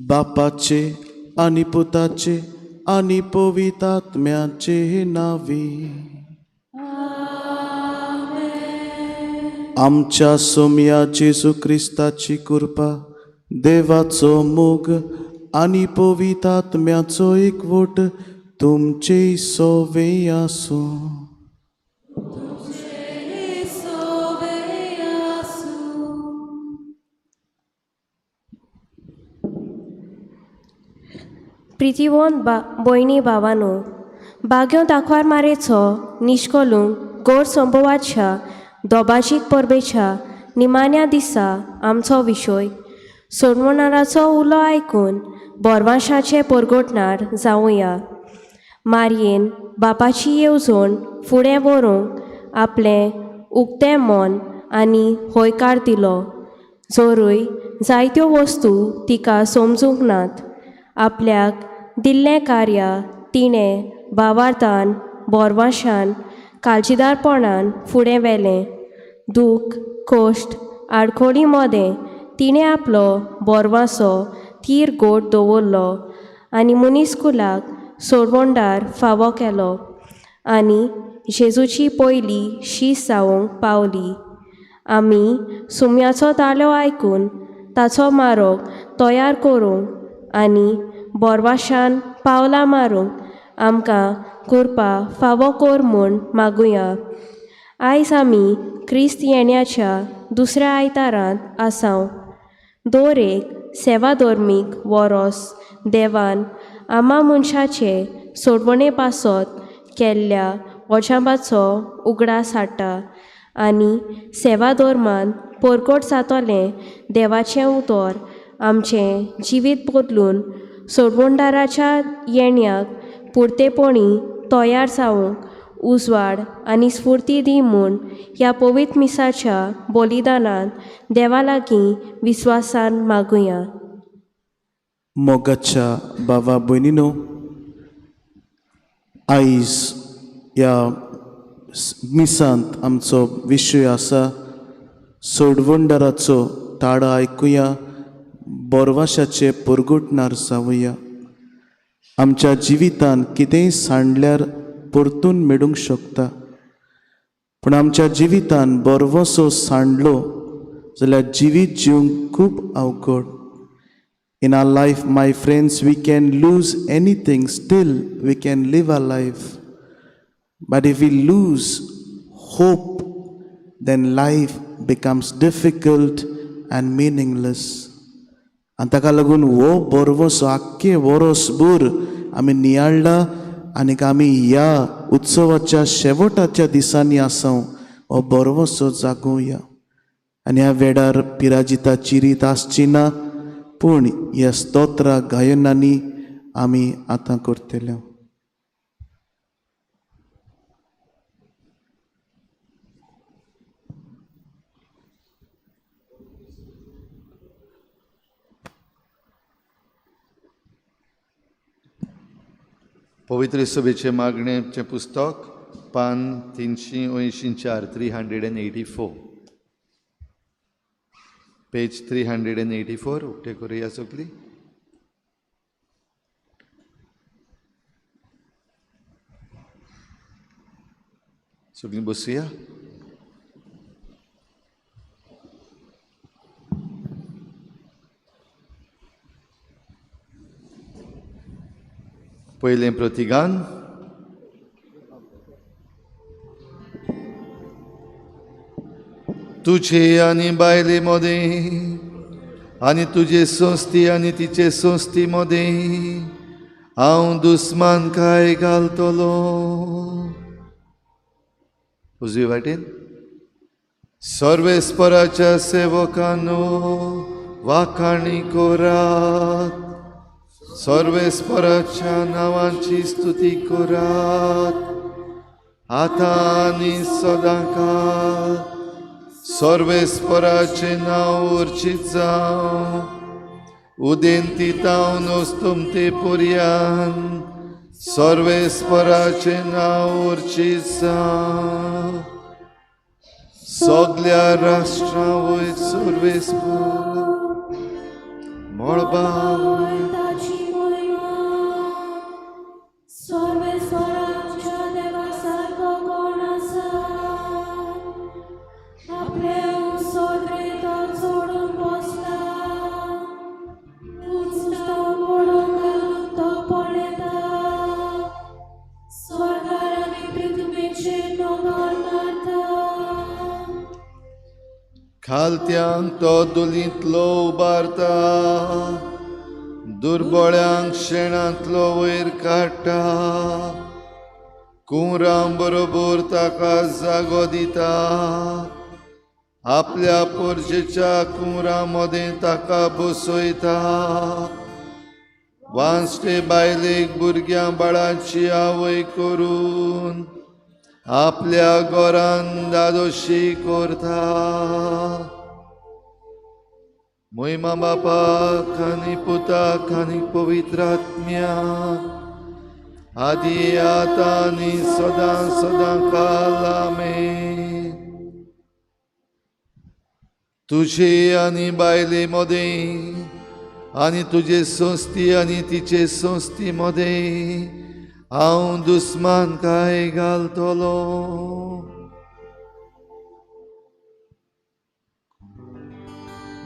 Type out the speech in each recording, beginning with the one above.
बापाचे आनी पुताचे आनी पवित्र आत्म्याचे नांवी. आमच्या सोमया जेजू क्रिस्ताची कृपा, देवाचो मोग आनी पवित्र आत्म्याचो एकवट तुमचे सोवे आसूं. प्रितीवंत भयणी भावानो, बाग्यो दाखवार मारेचो निश्कलूंक गोड संभवाच्या दोबाजीक परबेच्या निमाण्या दिसा आमचो विशय सोडवणाराचो उलो आयकून बोरवाशाचें परगटणार जावया. मारयेन बापाची येवजण फुडें व्हरूंक आपलें उक्तें मन आनी हयकार दिलो. जोरूय जायत्यो वस्तू तिका समजूंक नात, आपल्याक दिल्लें कार्य तिणें भावार्थान बोरवाशान काळजीदारपणान फुडें व्हेलें. दूख कश्ट आडखळी मदें तिणें आपलो बोरवासो थीर गोट दवरलो आनी मनीसकुलाक सोडवणदार फावो केलो आनी जेजूची पयली शीस जावंक पावली. आमी सुम्याचो ताळो आयकून ताचो मारोग तयार करूंक आनी बोरवाशान पावलां मारूंक आमकां कृपा फावो कर म्हूण मागुया. आयज आमी क्रिस्त येण्याच्या दुसऱ्या आयतारांत आसाव. दर एक सेवा धर्मीक वरोस देवान आमा मनशाचे सोडवणे पासत केल्ल्या वजाबाचो उगडास हाडटा आनी सेवा धर्मान परगट जातलें देवाचें उतर आमचें जिवीत बदलून सोडवणदाराच्या येण्याक पुरतेपणी तयार जावंक उजवाड आनी स्फुर्ती दी म्हूण ह्या पवित्र मिसाच्या बलिदानान देवा लागीं विस्वासान मागुया. मोगाच्या बाबा भयणीनो, आयज ह्या मिसांत आमचो विशय आसा सोडवणदाराचो ताळो आयकुया, बोरवाशाचे परगटणार जावया. आमच्या जिवितान कितेंय सांडल्यार परतून मेळूंक शकता, पूण आमच्या जिवितान बोरवसो सांडलो जाल्यार जिवीत जिवंक खूब अवघड. In our life, my friends, we can lose anything, still we can live our life. But if we lose hope, then life becomes difficult and meaningless. आनी ताका लागून हो बरवसो आख्खे वरोसभर आमी नियाळ्ळा आनीक आमी ह्या उत्सवाच्या शेवटाच्या दिसांनी आसा हो बरवसो जागोवया. आनी ह्या वेळार पिराजिताची रीत आसची ना, पूण ह्या स्तोत्रा गायनांनी आमी आतां करतले. पवित्र सभेचें मागणेचें पुस्तक पान 384, 384, पेज 384 उक्ते करुया सगळी. सगळीं बसुया. पयलें प्रतिगान. तुझे आनी बायले मदें आनी तुजे संस्थी आनी तिचे संस्थी मदें हांव दुस्मान काय घालतलो. उजवी वाटेन सर्वेस्पराच्या सेवकांनो वाखाणी करात, सर्वेस्पराच्या नांवाची स्तुती करात, आतां आनी सदांकाळ सर्वेस्पराचें नांव उर्चीत जावं. उदेंती तावन अस्तमते पर्यान सर्वेस्पराचें नांव उर्चीत जावं. सगल्या राष्ट्रां वयर सर्वेस्पर मळबा ताची मोहिमा सर्वेस्वराच्या देवा सारको कोण आसा आपले सोदरे तो सोडून बसला उंच पडोवंक घालून तो पळयता स्वर्गार आनी पृथ्वीचेर नदर मारता. खालत्यांक तो दुलींतलो उबारता, दुर्बळ्यांक शेणांतलो वयर काडटा, कुंवरां बरोबर ताका जागो दिता, आपल्या पोरजेच्या कुंवरां मदें ताका बसयता. वांसटे बायलेक भुरग्यां बाळाची आवय करून आपल्या घरान दादोशी करता. मोहिमा बापाक आनी पुताक आनी पवित्र आत्म्याक, आदी आतां आनी सदां सदां काल आमेन. तुजे आनी बायले मदें आनी तुजे संस्थी आनी तिचे संस्थी मदें हांव दुस्मान काय घालतलो.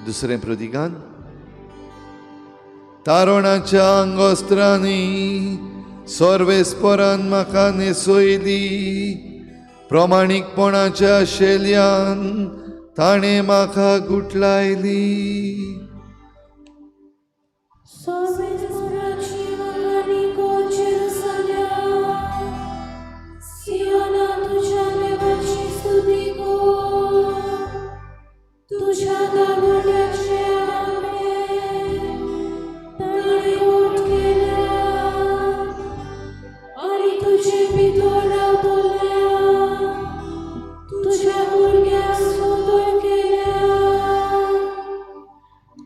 दुसरें प्रतिकान तारणाच्या आंगोस्त्रांनी सर्वेस्परान म्हाका न्हेसयली, प्रमाणीकपणाच्या शेल्यान ताणें म्हाका गुटलायली. सर्वेस्पराची वर्णनी कर जेरुसलेम, सियोना तुज्या देवाची स्तुती कर, तुज्या दारवट्याचे आंबे ताणें गोट केल्या आनी तुजे भितर रावतल्या तुज्या भुरग्यांक स्वतंत्र केल्या.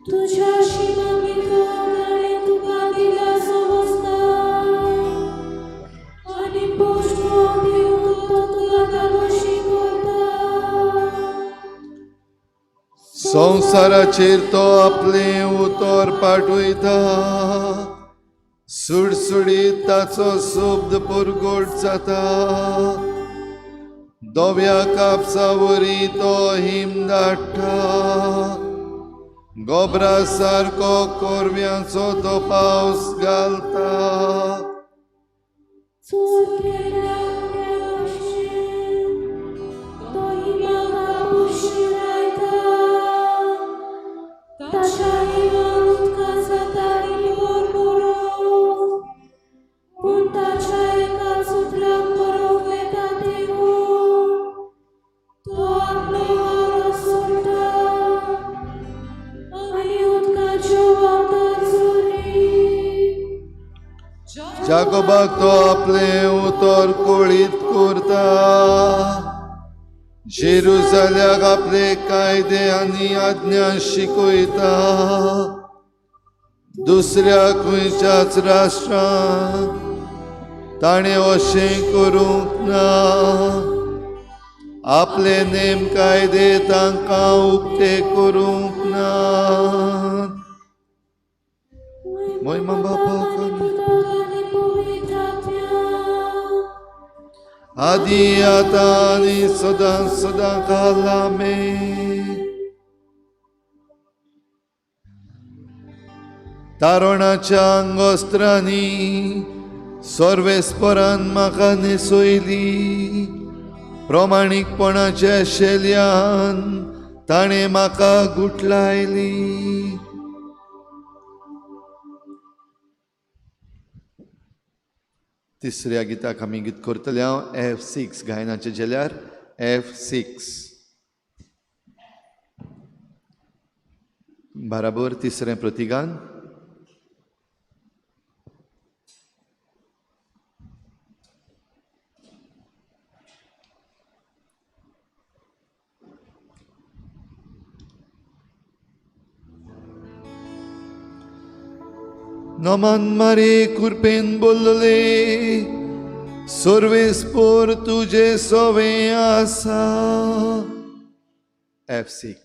तुज्या शिमा भितर ताणें तुका दिला समजता आनी पोश्टो दिवन तो तुका धादोशी करता. संवसाराचेर तो आपलें उतर पाठयता, सुडसुडीत ताचो शब्द पुरगोट जाता. धव्या कापसा वरी तो हिम दाट्टा, गोबरा सारको कोरव्यांचो तो पावस घालता. चोर केल्या उण्या भशेन तो हिमाक पोशिरायता, ताच्या हिमान उदकां जाता आनी बरोबर, पूण ताच्या एका सुत्राक बरोवंक येता देखून तो आपलो वारो सोडटा आनी उदकाच्यो व्हांवतात झरी. जाकोबाक तो आपलें उतर कोळीत करता, जेरुजाल्याक आपले कायदे आनी आज्ञा शिकयता. दुसऱ्या खंयच्याच राष्ट्रांत ताणें अशें करूंक ना, आपले नेम कायदे तांकां उक्ते करूंक ना. मोहिमा बापाक आनी पवित्र आत्म्याक, आदी आतां आनी सदां सदां काल आमेन. तारणाच्या आंगोस्त्रांनी सर्वेस्परान म्हाका न्हेसयली, प्रमाणीकपणाच्या शेल्यान ताणें म्हाका गुटलायली. तिसऱ्या गिताक आमी गीत करतले हांव F6 गायनाच्या जेल्यार F6 बराबर तिसरें प्रतिगान. नमन मारे कुरपेन बोलले, सर्वेस्पोर तुजे सवे आसा. F6.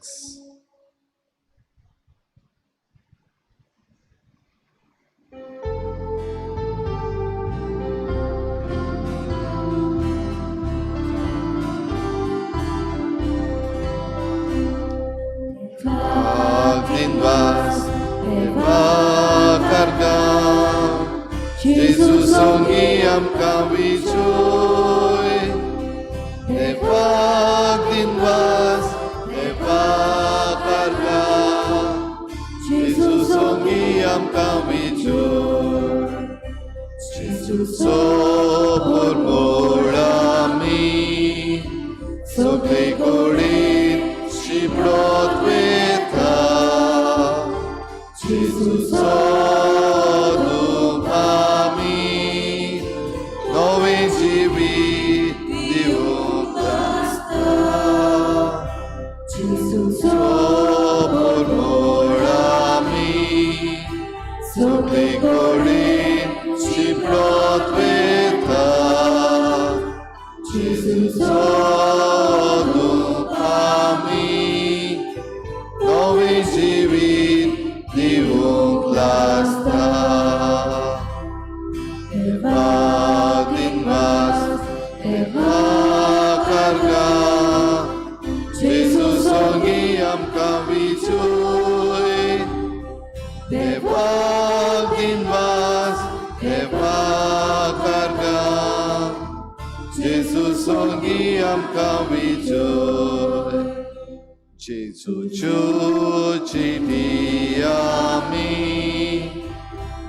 सोंगी आमकां विजय देवाक दिनवास देवाक आर्गां जेजू सोंगी आमकां विजय जेजूचो परमळ आमी सगळे कडेन शिंपडत वता जेजूचो धूप आमी नवें जिवीत दिवंक आसता. जेजूचो परमळ आमी सगळे कडेन शिंपडत वता जेजूचो धूप आमी नवें जिवीत दिवंक लागता. देवाक दिनवास देवाक आर्गां जेजू सोंगी आमकां विजय देवाक दिनवास देवाक आर्गां जेजू सोंगी आमकां विजय. जेजूच्यो चिटी आमी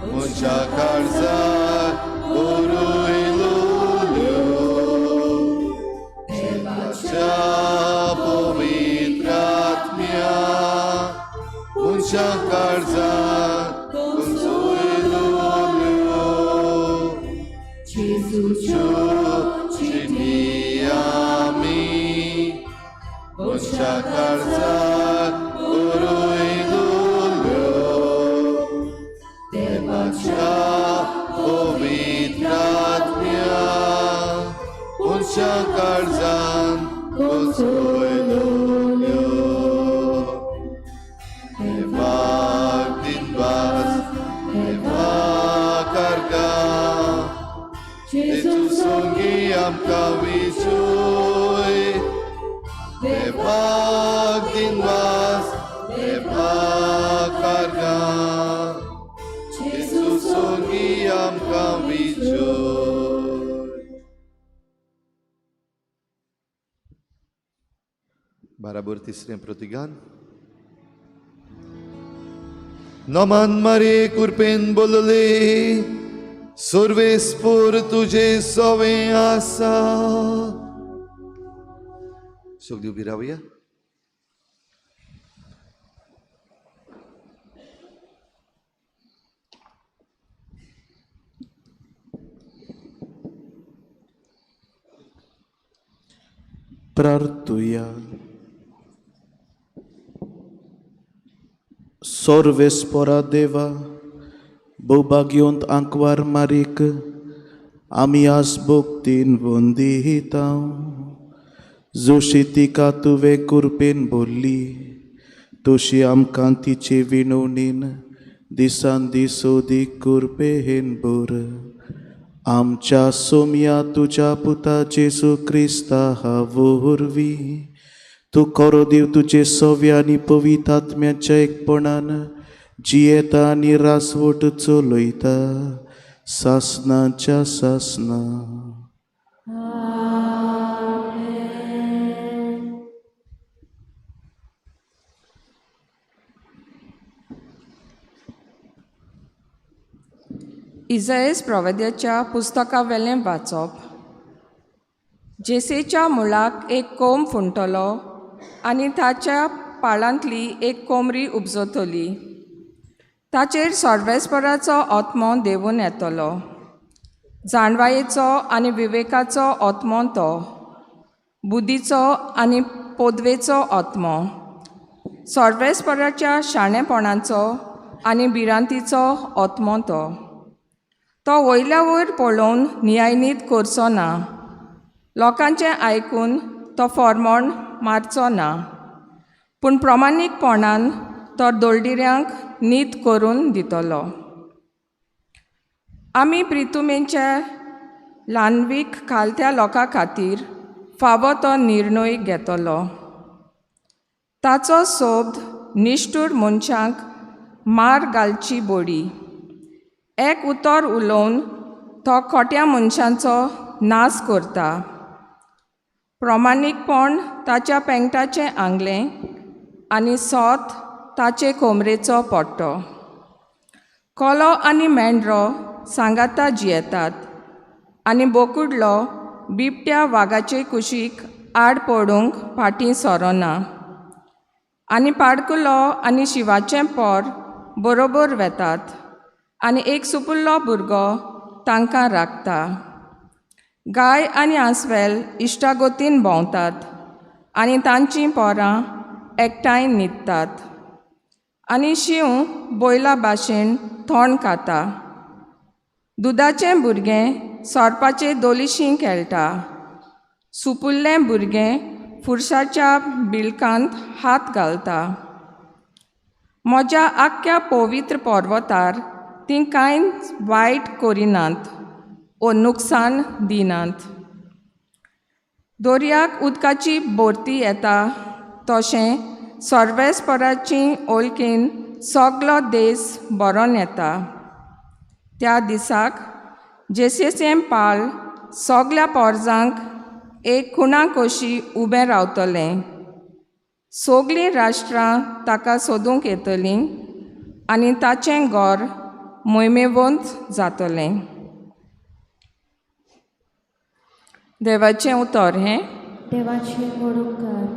मनशा काळजार बरयलोल्यो देवाच्या पवित्र आत्म्या मनशा काळजार कोसळलोल्यो. जेजूच्यो चिटी आमी मनशा काळजार बरयलोल्यो देवाच्या पवित्र आत्म्या मनशा काळजान कोसळलोल्यो. देवाक दिनवास देवाक आर्गां जेजू सोंगी आमकां विजय देवाक दिनवास देवाक आर्गां जेजू सोंगी आमकां विजय. बराबर तिसरें प्रतिगान. नमन मारये कुरपेन बोलले सर्वेस्पोर तुजे सवें आसा. सगळीं उबी रावया. प्रार्थुया. सोर्वेस्पोरा देवा, भोवभाग्योंत आंकवार मारीक आमी आज भोक्तीन वंदितांव. जशी तिका तुवें कुरपेन बोल्ली तशी आमकां तिचे विनवणीन दिसान दीस अदीक कुरपेन भर. आमच्या सोमया तुज्या पुता जेजू क्रिस्ता वरवीं तूं खरो देव तुजे सव्या आनी पवित्र आत्म्याच्या एकपणान जियेता आनी रासवट चलयता सासनाच्या सासना. इजायस प्रवेद्याच्या पुस्तकावेलें वाचप. जेसेच्या मुळाक एक कोंब फुंटलो आनी ताच्या पाळांतली एक कोमरी उपजतली. ताचेर सर्वेस्पराचो आत्मो देवून येतलो, जाणवायेचो आनी विवेकाचो आत्मो तो, बुद्धीचो आनी पोदवेचो आत्मो, सर्वेस्पराच्या शाणेपणाचो आनी भिरांतीचो आत्मो तो. तो वयल्या वयर पळोवन न्यायनीत करचो ना, लोकांचें आयकून तो फॉर्मोण मारचो ना, पूण प्रमाणीकपणान तो दोळडिऱ्यांक नीत करून दितलो. आमी प्रितुमेच्या ल्हानवीक खालत्या लोकां खातीर फावो तो निर्णय घेतलो. ताचो सोब्द निश्ठूर मनशांक मार घालची बोडी, एक उतर उलोवन तो खोट्या मनशांचो नाश करता. प्रमाणीकपण ताच्या पेंगटाचें आंगलें आनी सोत ताचे कोमरेचो पट्टो. कोलो आनी मेंढरो सांगाता जियेतात आनी बोकुडलो बिबट्या वागाचे कुशीक आड पडूंक फाटीं सोरोना. आनी पाडकुलो आनी शिवाचें पोर बरोबर वेतात आनी एक सुपुल्लो भुरगो तांकां राखता. गाय आनी आस्वेल इश्टागोतीन भोंवतात आनी तांचीं पोरां एकठांय न्हिदतात. आनी शींव बैला भाशेन तोंड खाता. दुदाचें भुरगें सोरपाचे दोलिशीं खेळटा. सुपुल्लें भुरगें फुरशाच्या बिलकांत हात घालता. म्हज्या आख्ख्या पवित्र पर्वतार तीं कांयच वायट करिनात ओ नुकसान दिनात. दर्याक उदकाची भरती येता तशें सर्वेस्पराची ओलकेन सगलो देस भरोन येता. त्या दिसाक जेसेचें पाल सगल्या पोरजांक एक खुणा कशी उबें रावतलें. सगलीं राष्ट्रां ताका सोदूंक येतलीं आनी ताचें घर मोहिमेवंत जातलें. देवाचें उतर हें. देवाचे मोडुंकार.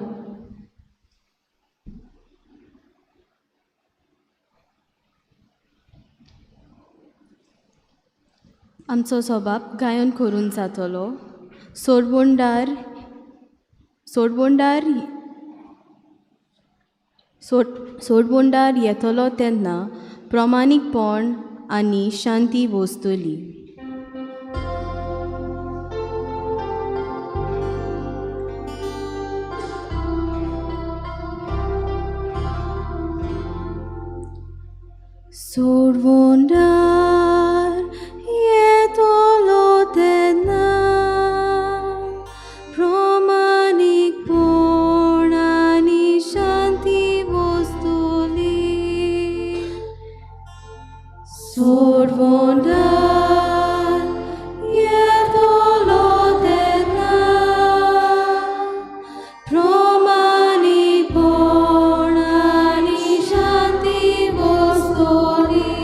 आमचो सोबाब गायन करून जातलो. सोडबोंडार सोडबोंडार सोड सोडबोंडार येतलो तेन्ना प्रमाणीकपण आनी शांती वसतली. सोडवोंडार येतलो तेन्ना प्रमाणीकपण आनी शांती वसतली. सोडवोंडार येतलो तेन्ना प्रमाणीकपण आनी शांती वसतली.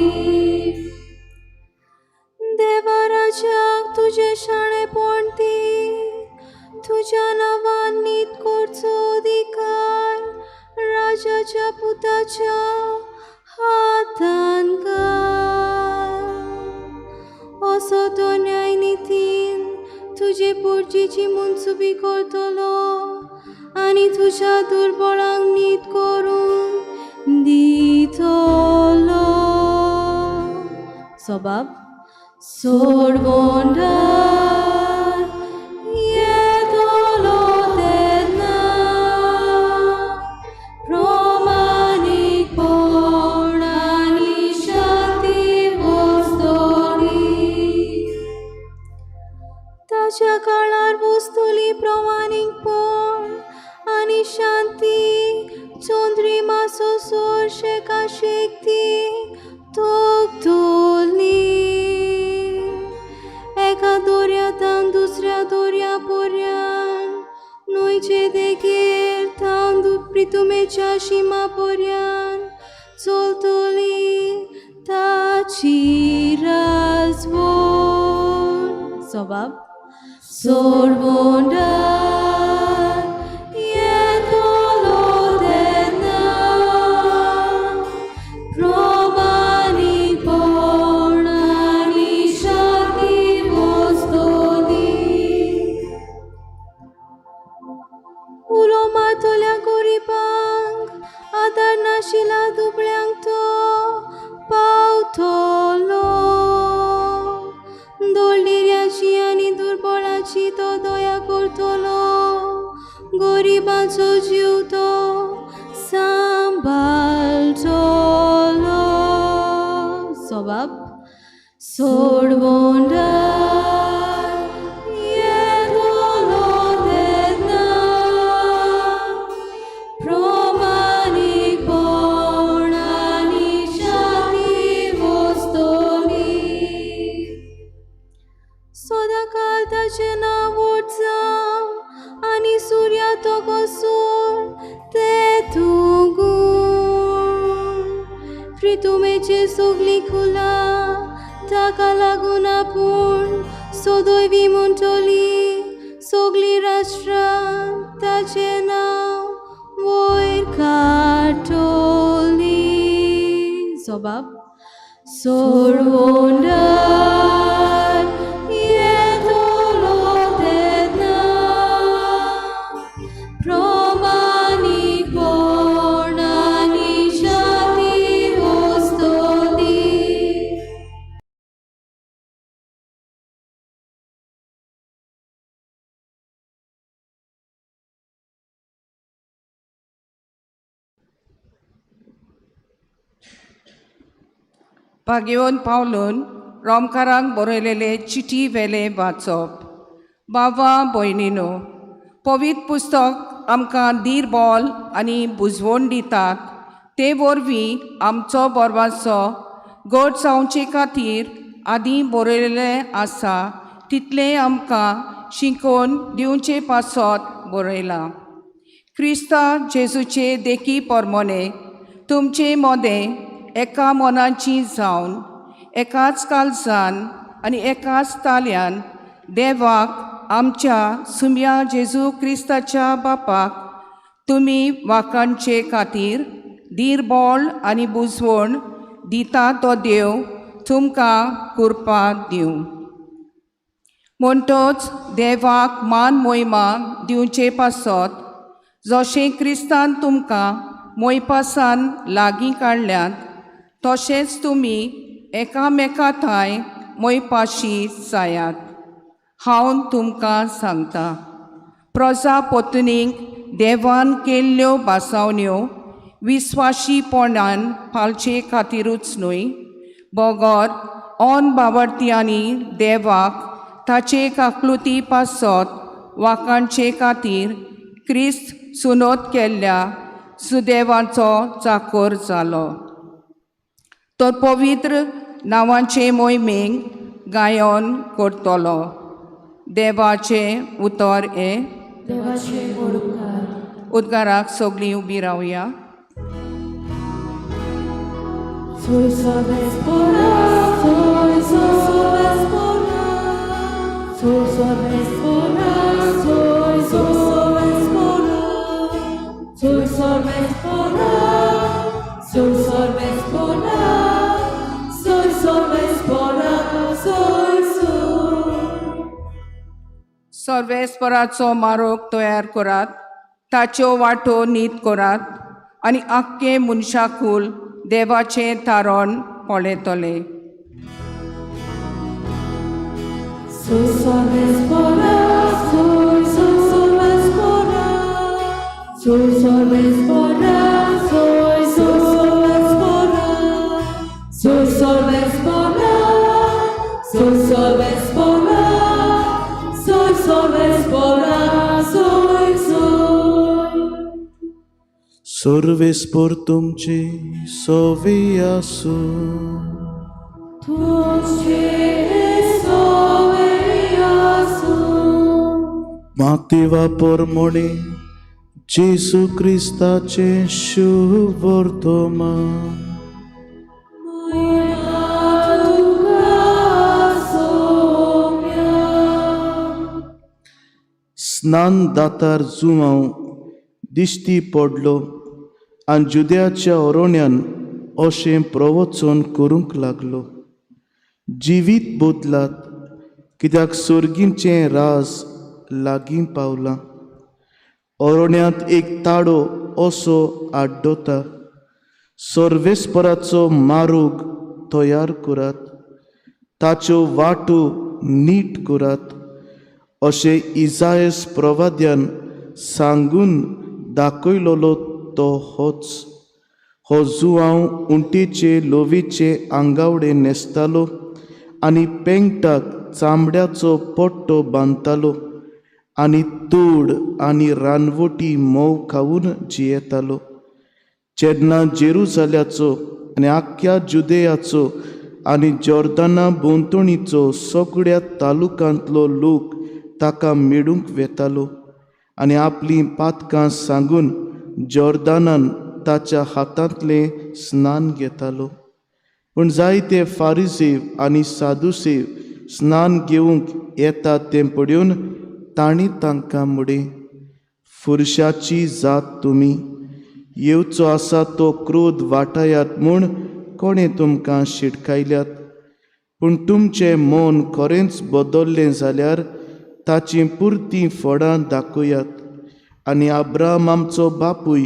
देवा राजाक तुजें शाणेपण दी, तुज्या नांवान नीत करचो अधिकार राजाच्या पुताच्या हातान घाल. असो तो न्यायनितीन तुजे पोरजेची मनसुबी करतलो आनी तुज्या दुर्बळांक नीत करून दितलो. सोबाब सोडवोंडार येतलो तेन्ना प्रमाणीकपण आनी शांती वसतली. ताच्या काळार वसतली प्रमाणीकपण आनी शांती. चंद्रिमाचो सोर शेका शेकती तोखतली. एका दर्यातान दुसऱ्या दर्या पर्यान न्हंयचे देगेर थावन प्रितुमेच्या शिमा पर्यान चलतली ताची राजवण. सोबाब सोडवोंडार येतलो तेन्ना प्रमाणीकपण आनी शांती वसतली. उलो मारतल्या गरिबांक आदार नाशिल्ल्या दुबळ्यांक तो पावतलो. दळडिऱ्याची आनी दुर्बळाची तो दया करतलो. गरिबांचो जीव तो सांबाळटलो. सोबाब सोडवोंडार येतलो तेन्ना प्रमाणीकपण आनी शांती वसतली. सगळीं खुला ताका लागून आपूण सदैवी म्हणटली सगळीं राष्ट्रां ताचें नांव वयर काडटली. जबाब सोडवणार येतलो तेन्ना प्रमाणीकपणान शांती वसतली. भाग्यवंत पावलून रोमकारांक बरयलेले चिटी वेले वाचप. बाबा भयणीनो, पवित्र पुस्तक आमकां धीर बोल आनी बुजवण दितात, ते वरवीं आमचो बरवाचो गोड जावचे खातीर आदीं बरयलेलें आसा तितलें आमकां शिकोवन दिवचे पासत बरयलां. क्रिस्ता जेजूचे देखी परमोने तुमचे मोदें एका मनाची जावन एकाच कालसान आनी एकाच ताल्यान देवाक आमच्या सुम्या जेजू क्रिस्ताच्या बापाक तुमी वाखाणचे खातीर धीर बोल आनी बुजवण दिता तो देव तुमकां कृपा दिवं. म्हणटच देवाक मान मोहिमा दिवचे पासत जशें क्रिस्तान तुमकां मोयपासान लागीं काडल्यात तशेंच तुमी एकामेका थांय मोयपाशी जायात. हांव तुमकां सांगता, प्रजापत्नीक देवान केल्ल्यो भासावण्यो विस्वाशीपणान पाळचे खातीरूच न्हय, बगर ऑन बावडत्यांनी देवाक ताचे काकलुती पासत वाखाणचे खातीर क्रिस्त सुनोत केल्ल्या सुदेवाचो चाकोर जालो. तो पवित्र नांवाचे मोहिमेक गायन करतलो. देवाचें उतर हें. देवाचे उपकार. उद्गाराक सगळीं उबी रावया. Soy sorvespora, soy sorvespora, soy sorvespora, soy sorvespora, soy sorvespora, soy sorvespora, soy sorvespora, soy soy. सर्वेस्पराचो मारोग तयार करात, ताच्यो वाटो नीत करात आनी आख्खे मनशाकूल देवाचें तारण पळयतले. Soy sorvespora, soy sorvespora, soy sorvespora, soy sorvespora, soy sorvespora, soy sorvespora, soy sorvespora, soy soy. सर्वेस्पोर तुमची सोवी आसूं. तुझे सोवे आसूं. मातेवा पोरमोणे जेजू क्रिस्ताचें शुभ वर्तमान. मोया तुका सोम्या. स्नान दातार जुवांव दिश्टी पडलो आनी जुद्याच्या ओरोण्यान अशें प्रवचन करूंक लागलो, जिवीत बदलात कित्याक सर्गीचें राज लागीं पावलां. ओरोण्यांत एक ताडो असो आड्डता, सर्वेस्पराचो मारूग तयार करात, ताच्यो वाटो नीट करात, अशें इजायस प्रवाद्यान सांगून दाखयलोलो तो होच. हो जुवांव उंटीचे लोवीचे आंगावडे न्हेसतालो आनी पेंगटाक चामड्याचो पट्टो बांदतालो आनी तोड आनी रानवटी म्होंव खावन जियेतालो. जेन्ना जेरुजाल्याचो आनी आख्ख्या जुदेयाचो आनी जॉर्दना भोंवतणीचो सगळ्या तालुकांतलो लोक ताका मेळूंक वेतालो आनी आपलीं पातकां सांगून जॉर्दनान ताच्या हातांतलें स्नान घेतालो. पूण जायते फारिसेव आनी सादुसेव स्नान घेवंक येतात तें पळोवन तांणी तांकां म्हणलें, फुरशाची जात तुमी, येवचो आसा तो क्रोध वाटायात म्हूण कोणें तुमकां शिटकायल्यात? पूण तुमचें मन खरेंच बदल्लें जाल्यार ताचीं पुरतीं फळां दाखयात आनी अब्राहम आमचो बापूय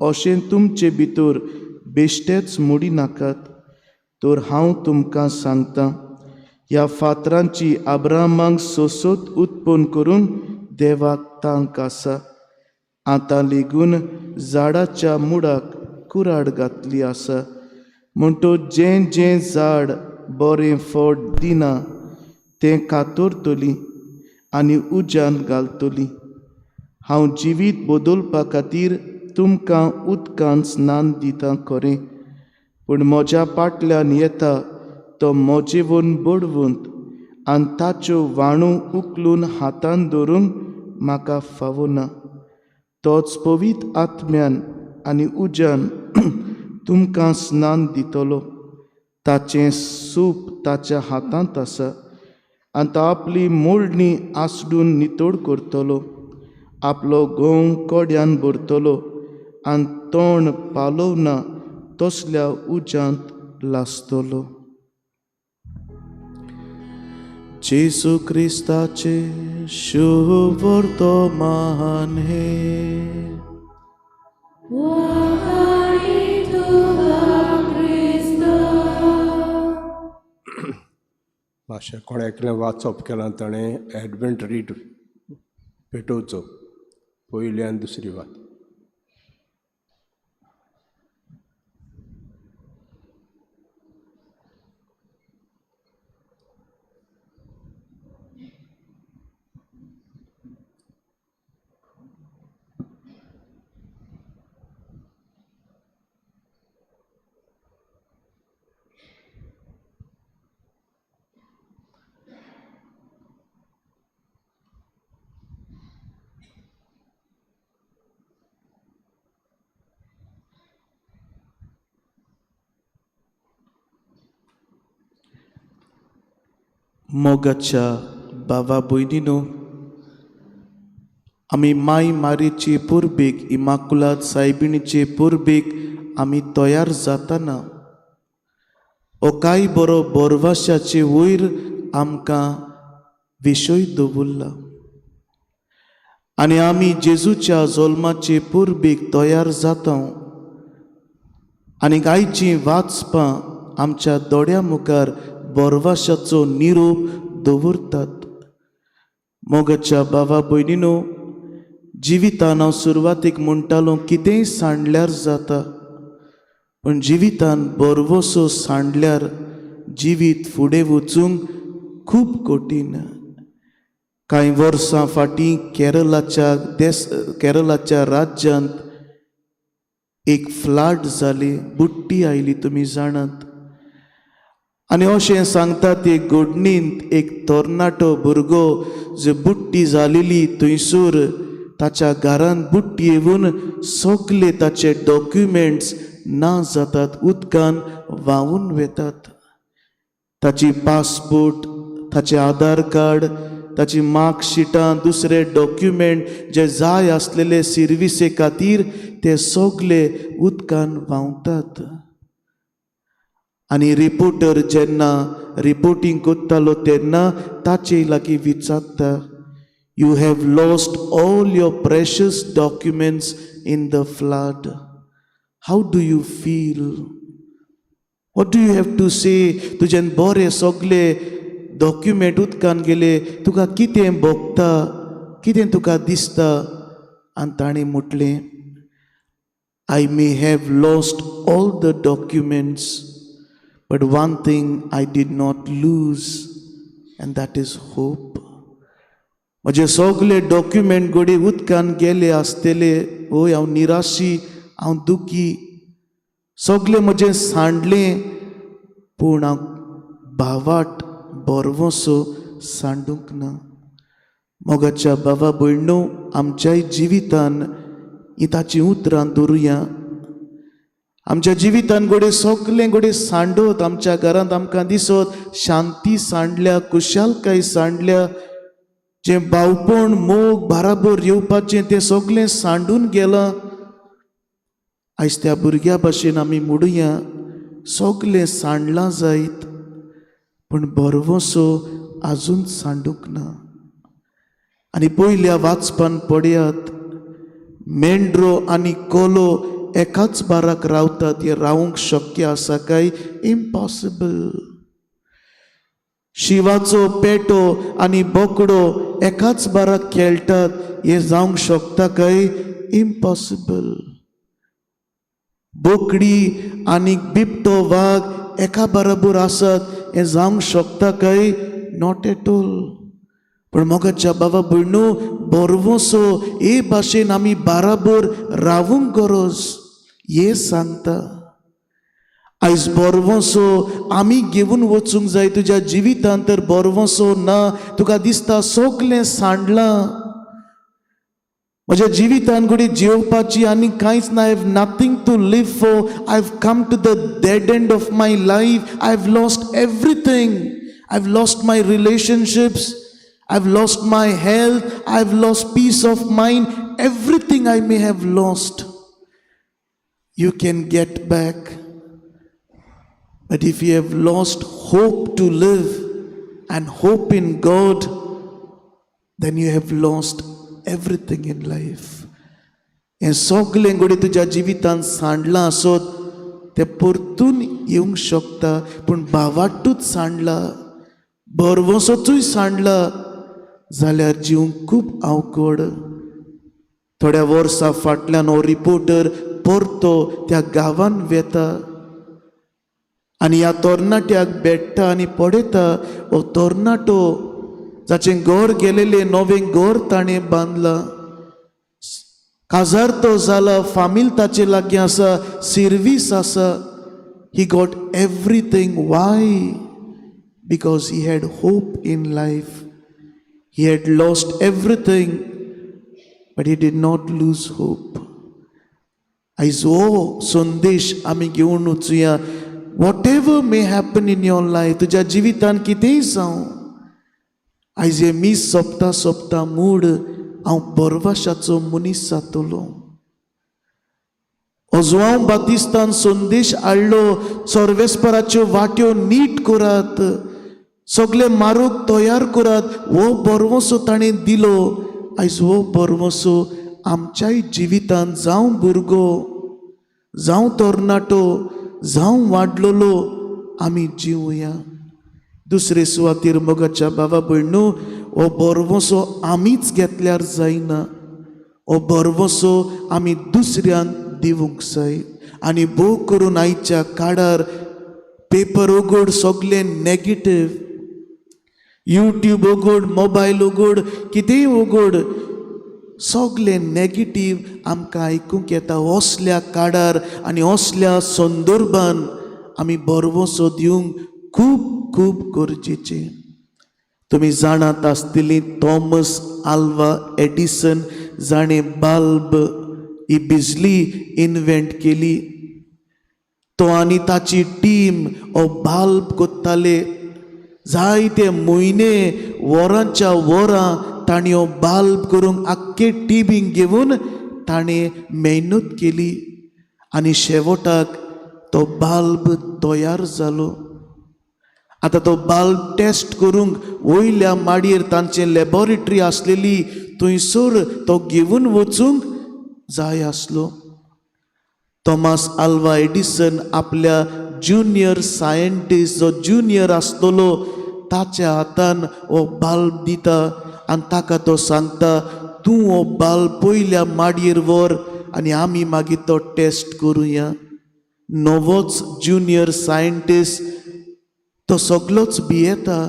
अशें तुमचे भितर बेश्टेच मोडी नाकात. तर हांव तुमकां सांगतां, ह्या फातरांची अब्राहमाक सोसोत उत्पन्न करून देवाक तांक आसा. आतां लेगून झाडाच्या मुळाक कुराड घातली आसा. म्हणटच जें जें झाड बरें फळ दिना तें कातरतली आनी उज्यान घालतली. हांव जिवीत बदलपा खातीर तुमकां उदकान स्नान दिता खरें, पूण म्हज्या फाटल्यान येता तो म्हजेवन बडवंत आनी ताच्यो वाणू उखलून हातान धरूंक म्हाका फावना. तोच पवित्र आत्म्यान आनी उज्यान तुमकां स्नान दितलो. ताचें सूप ताच्या हातांत आसा आनी तो आपली मोडणी आसडून नितळ करतलो, आपलो गोंव कोड्यान भरतलो आनी तोंड पालोवना तसल्या उज्यांत लासतलो. जेजू क्रिस्ताचे शुभवर्तमान हे. वाखाणी तुका क्रिस्ता. मातशें कोणें एकलें वाचप केलां ताणें एडवेंट रीड पेटोवचो, पयली आनी दुसरी वात. मोगाच्या बाबा भयणीनो, आमी माय मारीचे परबेक, इमाकुलाद सायबिणीचे परबेक आमी तयार जाताना हो काय बरो बोरवाशाचे वयर आमकां विशय दवरला आनी आमी जेजूच्या जल्माचे परबेक तयार जाता आनी आयचीं वाचपां आमच्या दोळ्या मुखार बोरवाशाचो निरोप दवरतात. मोगाच्या बाबा भयणीनो, जिवितान हांव सुरवातीक म्हणटालो कितेंय सांडल्यार जाता, पूण जिवितान बोरवसो सांडल्यार जिवीत फुडें वचूंक खूब कठीण. कांय वर्सां फाटीं केरळाच्या राज्यांत एक फ्लड जाली, बुडटी आयली, तुमी जाणात. आनी अशें सांगता ते घडणींत एक तरणाटो भुरगो जे बुडटी जालेली थंयसर ताच्या घरांत बुडटी येवन सगले ताचे डॉक्युमेंट्स ना जातात, उदकान व्हांवून वेतात. ताची पासपोर्ट, ताचें आधार कार्ड, ताची मार्कशिटां, दुसरे डॉक्युमेंट जे जाय आसलेले सिर्विसे खातीर ते सगले उदकान व्हांवतात. आनी रिपोर्टर जेन्ना रिपोर्टींग करतालो तेन्ना ताचे लागीं विचारता, you have lost all your precious documents in the flood, how do you feel, what do you have to say? तुज्यान बरे सगले डॉक्युमेंट उदकान गेले, तुका कितें भोगता, कितें तुका दिसता? आनी ताणें म्हटलें, I may have lost all the documents, but one thing I did not lose, and that is hope. म्हजे सगले डॉक्युमेंट घडये उदकान गेले आसतले, हय हांव निराशी, हांव दुखी, सगलें म्हजें सांडलें, पूण हांव भावाट बरवसो सांडूंक ना. मोगाच्या बाबा भयणो, आमच्याय जिवितान ही ताचीं उतरां दवरुया. आमच्या जिवितान घडये सगलें घडये सांडत, आमच्या घरांत आमकां दिसत शांती सांडल्या, खुशालकाय सांडल्या, जें भावपण मोग बाराबर येवपाचें तें सगलें सांडून गेलां. आयज त्या भुरग्या भाशेन आमी म्हणुया, सगलें सांडलां जायत पूण भरवंसो आजून सांडूंक ना. आनी पयल्या वाचपान पळयात, मेंढरो आनी कोलो एकाच बाराक रावतात, हें रावूंक शक्य आसा काय? इम्पॉसिबल. शिवाचो पेटो आनी बोकडो एकाच बाराक खेळटात, हें जावंक शकता काय? इम्पॉसिबल. बोकडी आनी बिबटो वाग एका बराबर आसत, हें जावंक शकता काय? Not at all. पूण मोगाच्या बाबा भयणू, भरवंसो हे भाशेन आमी बाराबर रावूंक गरज हे सांगता. आयज भरवंसो आमी घेवन वचूंक जाय. तुज्या जिवितांत तर भरवंसो ना, तुका दिसता सगलें सांडलां, म्हज्या जिवितान घडये जियोवपाची आनी कांयच ना, I have nothing to live for, I have come to the dead end of my life, I have lost everything, I have lost my relationships, I have lost my health, I have lost peace of mind, everything I may have lost. You can get back. But if you have lost hope to live and hope in God, then you have lost everything in life. हें सगलें घडये तुज्या जिवितांत सांडलां आसत तें परतून येवंक शकता, पूण भावाटूच सांडला, भरवंसोचूय सांडला जाल्यार जिवंक खूब अवकड. थोड्या वर्सां फाटल्यान हो रिपोर्टर परतो त्या गांवान वेता आनी ह्या तरणाट्याक भेट्टा आनी पळयता, हो तरणाटो जाचें घर गेलेलें, नवें घर ताणें बांदलां, काजार तो जाला, फामील ताचे लागीं आसा, सिर्वीस आसा. He got everything. Why? Because he had hope in life. He had lost everything, but he did not lose hope. आयज हो संदेश आमी घेवन वचुया. Whatever may happen in your life, तुज्या जिवितान कितेंय जावं, आयज हें मीस सोंपता सोंपता मूड, हांव भरवशाचो मनीस जातलो. जुआंव बातिस्तान संदेश हाडलो, सर्वेस्पराच्यो वाट्यो नीट करात, सगळे मारूक तयार करात. हो भरवंसो ताणें दिलो. आयज हो भरवंसो आमच्याय जिवितांत, जावं भुरगो, जावं तरणाटो, जावं वाडलोलो, आमी जिवया. दुसरे सुवातीर मोगाच्या बाबा भयणू, हो भरवंसो आमीच घेतल्यार जायना, हो भरवंसो आमी दुसऱ्यांक दिवंक जाय. आनी भोव करून आयच्या काळार पेपर उगड, सगळे नेगेटीव, यूट्यूब उगड, मोबायल उगड, कितेंय उगड, सगळे नेगेटीव आमकां आयकूंक येता. असल्या काळार आनी असल्या संदर्भान आमी भरवंसो दिवंक खूब खूब गरजेचें. तुमी जाणात आसतली, थॉमस आल्वा एडिसन, जाणें बल्ब ही बिजली इनवेंट केली, तो आनी ताची टीम हो बल्ब कोत्ताले. जायते म्हयने, वरांच्या वरां तांणी हो बल्ब करूंक आख्खे टिमीक घेवन ताणें मेहनत केली आनी शेवटाक तो बल्ब तयार जालो. आतां तो बल्ब टेस्ट करूंक वयल्या माडयेर तांचे लॅबोरेटरी आसलेली, थंयसर तो घेवन वचूंक जाय आसलो. थॉमस आल्वा एडिसन आपल्या ज्युनियर सायंटिस्ट, जो ज्युनियर आसतलो, ताच्या हातान हो बल्ब दिता आनी ताका तो सांगता, तूं हो बल्ब पयल्या माडयेर व्हर आनी आमी मागीर तो टेस्ट करुया. नवोच ज्युनियर सायंटिस्ट, तो सगलोच भियेता.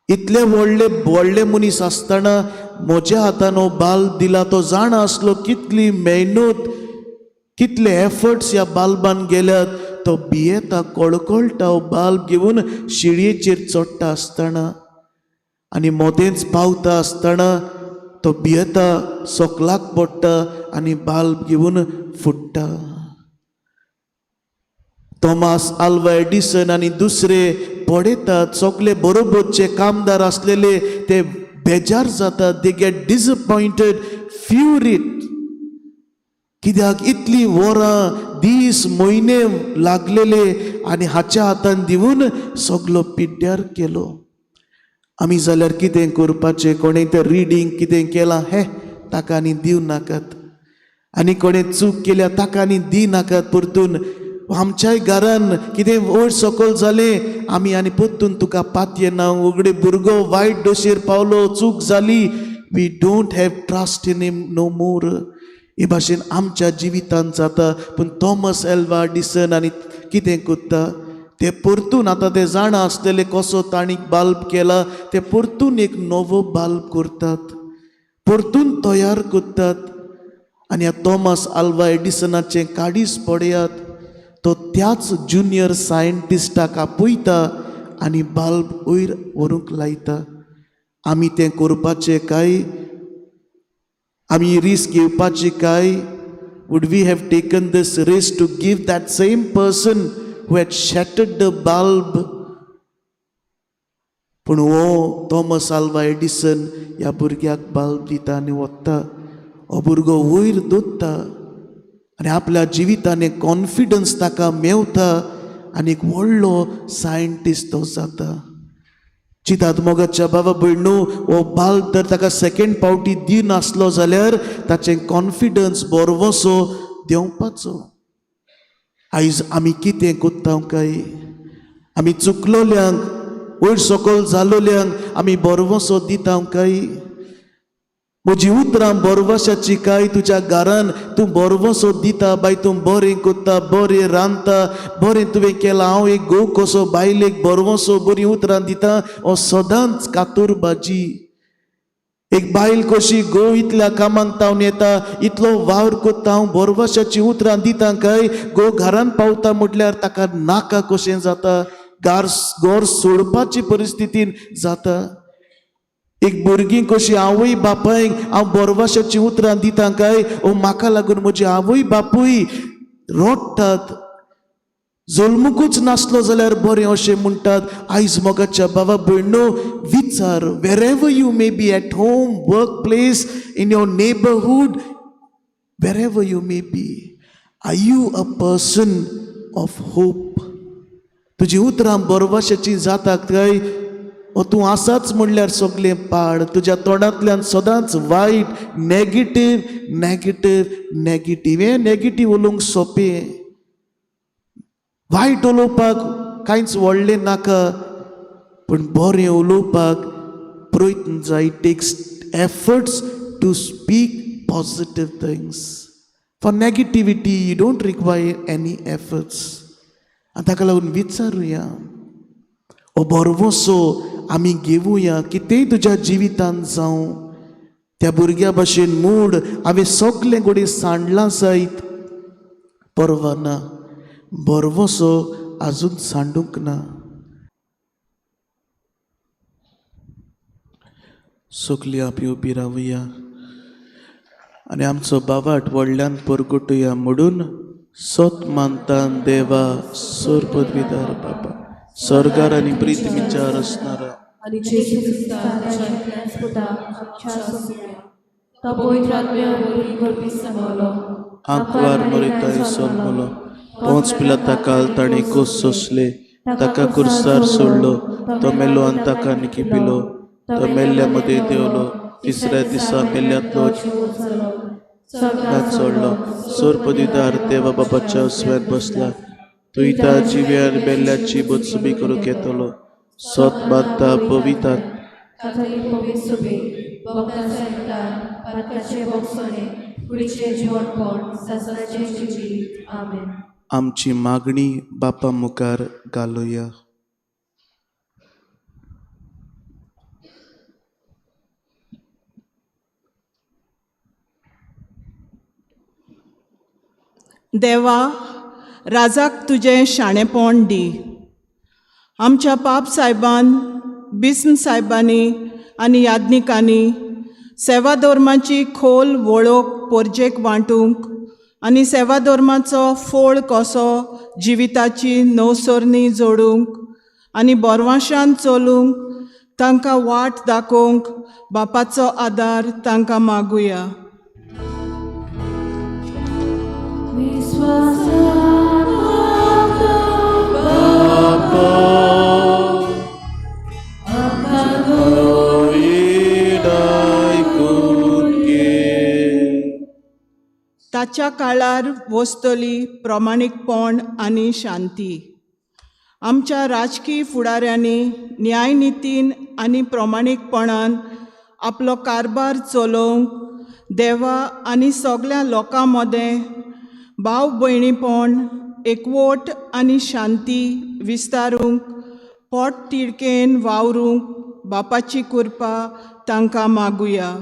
इतले व्हडले व्हडले मनीस आसतना म्हज्या हातान हो बल्ब दिला. तो जाणा आसलो कितली मेहनत, कितले एफर्ट्स ह्या बल्बान गेल्यात. तो भियेता, कळकळटा. हो बल्ब घेवन शिडयेचेर चडटा आसतना आनी मदेंच पावता आसतना तो भियेता, सकलाक पडटा आनी बल्ब घेवन फुट्टा. थॉमास आल्वा एडिसन आनी दुसरे पळयतात, सगळे बरोबरचे कामदार आसलेले ते बेजार जातात. They get disappointed, फ्युरीड. कित्याक इतली वरां, दीस, म्हयने लागलेले आनी हाच्या हातान दिवन सगलो पिड्ड्यार केलो. आमी जाल्यार कितें करपाचें? कोणें तर रिडींग कितें केलां, हें ताका आनी दिवं नाकात, आनी कोणें चूक केल्या ताका आनी दी नाकात परतून. आमच्याय घरान कितें वयर सकयल जालें, आमी आनी परतून तुका पातयेना. उगडे भुरगो वायट दशेर पावलो, चूक जाली, we don't have trust in him no more. हे भाशेन आमच्या जिवितांत जाता. पूण थॉमस एल्वा एडिसन आनी कितें करता ते परतून, आतां ते जाणा आसलेले कसो तांणी बाल्ब केला, ते परतून एक नवो बाल्ब करतात, परतून तयार करतात. आनी ह्या थॉमस आल्वा एडिसनाचें काडीस पळयात, तो त्याच ज्युनियर सायंटिस्टाक आपयता आनी बाल्ब वयर व्हरूंक लायता. आमी तें करपाचें काय? आमी रिस्क घेवपाची काय? Would we have taken this risk to give that same person who had shattered the bulb? पूण हो थॉमस आल्वा एडिसन ह्या भुरग्याक बाल्ब दिता आनी वता. हो भुरगो वयर दोत्ता आनी आपल्या जिवितान एक कॉन्फिडन्स ताका मेवता आनी एक व्हडलो सायंटिस्ट तो जाता. चितात मोगाच्या बाबा भयणू, हो बाल्ब तर ताका सेकेंड पावटी दिनासलो जाल्यार ताचें कॉन्फिडन्स बरवसो देंवपाचो. आयज आमी कितें कोत्ता काय? आमी चुकलोल्यांक, वयर सकयल जालोल्यांक आमी बरवसो दिता काय? म्हजी उतरां बरवशाची काय? तुज्या घरान तूं बरवसो दिता बाय, तूं बरें कोत्ता, बरें रांदता, बरें तुवें केलां. हांव एक घोव कसो बायलेक बरवसो, बरीं उतरां दिता, हो सदांच कातूर भाजी. एक बायल कशी घोव इतल्या कामाक तावन येता, इतलो वावर कोत्ता, हांव बरवशाची उतरां दिता काय? घोव घरान पावता म्हटल्यार ताका नाका कशें जाता, घर घर सोडपाची परिस्थितीन जाता. एक भुरगीं कशी आवय बापायक हांव बरवाशाची उतरां दिता काय? ओ म्हाका लागून म्हजी आवय बापूय रडटात, जल्मुकूच नासलो जाल्यार बरें अशें म्हणटात. आयज मोगाच्या बाबा भयणो, विचार, wherever you may be, at home, work place, in your neighbourhood, wherever you may be, are you a person of hope? तुजी उतरां बरवाशाची जाता काय? ओ तूं आसाच म्हणल्यार सगळें पाड, तुज्या तोंडांतल्यान सदांच वायट, नेगेटीव, नेगेटीव, नेगेटीव. हें नेगेटीव उलोवंक सोंपें, वायट उलोवपाक कांयच व्हडलें नाका, पूण बरें उलोवपाक प्रयत्न जाय. Takes efforts to speak positive things. For negativity you don't require any efforts. आनी ताका लागून विचारुया, हो भरवंसो आमी घेवया. कितेंय तुज्या जिवितांत जावं, त्या भुरग्या भशेन मूड हांवें सगलें घडये सांडलां जायत, परवा ना, भरवंसो आजून सांडूंक ना. सगलीं आमी उबी रावया आनी आमचो बावाट व्हडल्यान परगटुया म्हणून सोत मानतान. देवा, सोर पदवीदार बाबा, स्वर्गार आनी पृथ्वीच्या रचणारा, आनी जेजू क्रिस्ता ताच्या एकल्याच पुता आमच्या सोम्या, तो पवित्र आत्म्या वरवीं गर्भीत समावलो, आंकवार मरिताय सोलमलो, पोंच पिलाता काल ताणें कोस सोंसले, ताका कुर्सार सोडलो, तो मेलो आनी ताका निकिपिलो, तो मेल्ल्या मदें देंवलो, तिसऱ्या दिसा मेल्ल्यांतलो चडलो, सोर पदवीदार देवा बाबाच्या उसव्यान बसला. तुयता जिव्यान मेल्ल्याची बचुबी करूंक येतलो. सोत मानता पवितात काथोलीक पवित्र सुबे, भक्तांचो एकठार, पातकाचे भोगसणे, कुडीचें जिवणपण, सासणाचें जिवीत. आमेन. आमची मागणी बापा मुखार घालुया. देवा, राजाक तुजें शाणेपण दी. आमच्या पाप सायबान, बिस्म सायबांनी आनी याज्ञिकांनी सेवा धर्माची खोल वळख पोरजेक वांटूंक आनी सेवाधर्माचो फोळ कसो जिविताची नवसरणी जोडूंक आनी बोरवाशान चलूंक तांकां वाट दाखोवंक बापाचो आदार तांकां मागुया. ताच्या काळार वसतली प्रमाणीकपण आनी शांती. आमच्या राजकीय फुडाऱ्यांनी न्यायनितीन आनी प्रमाणीकपणान आपलो कारभार चलोवंक देवा आनी सगल्या लोकां मदें भाव भयणीपण, एकवट आनी शांती विस्तारूंक पोट तिडकेन वावरूंक बापाची कृपा तांकां मागुया.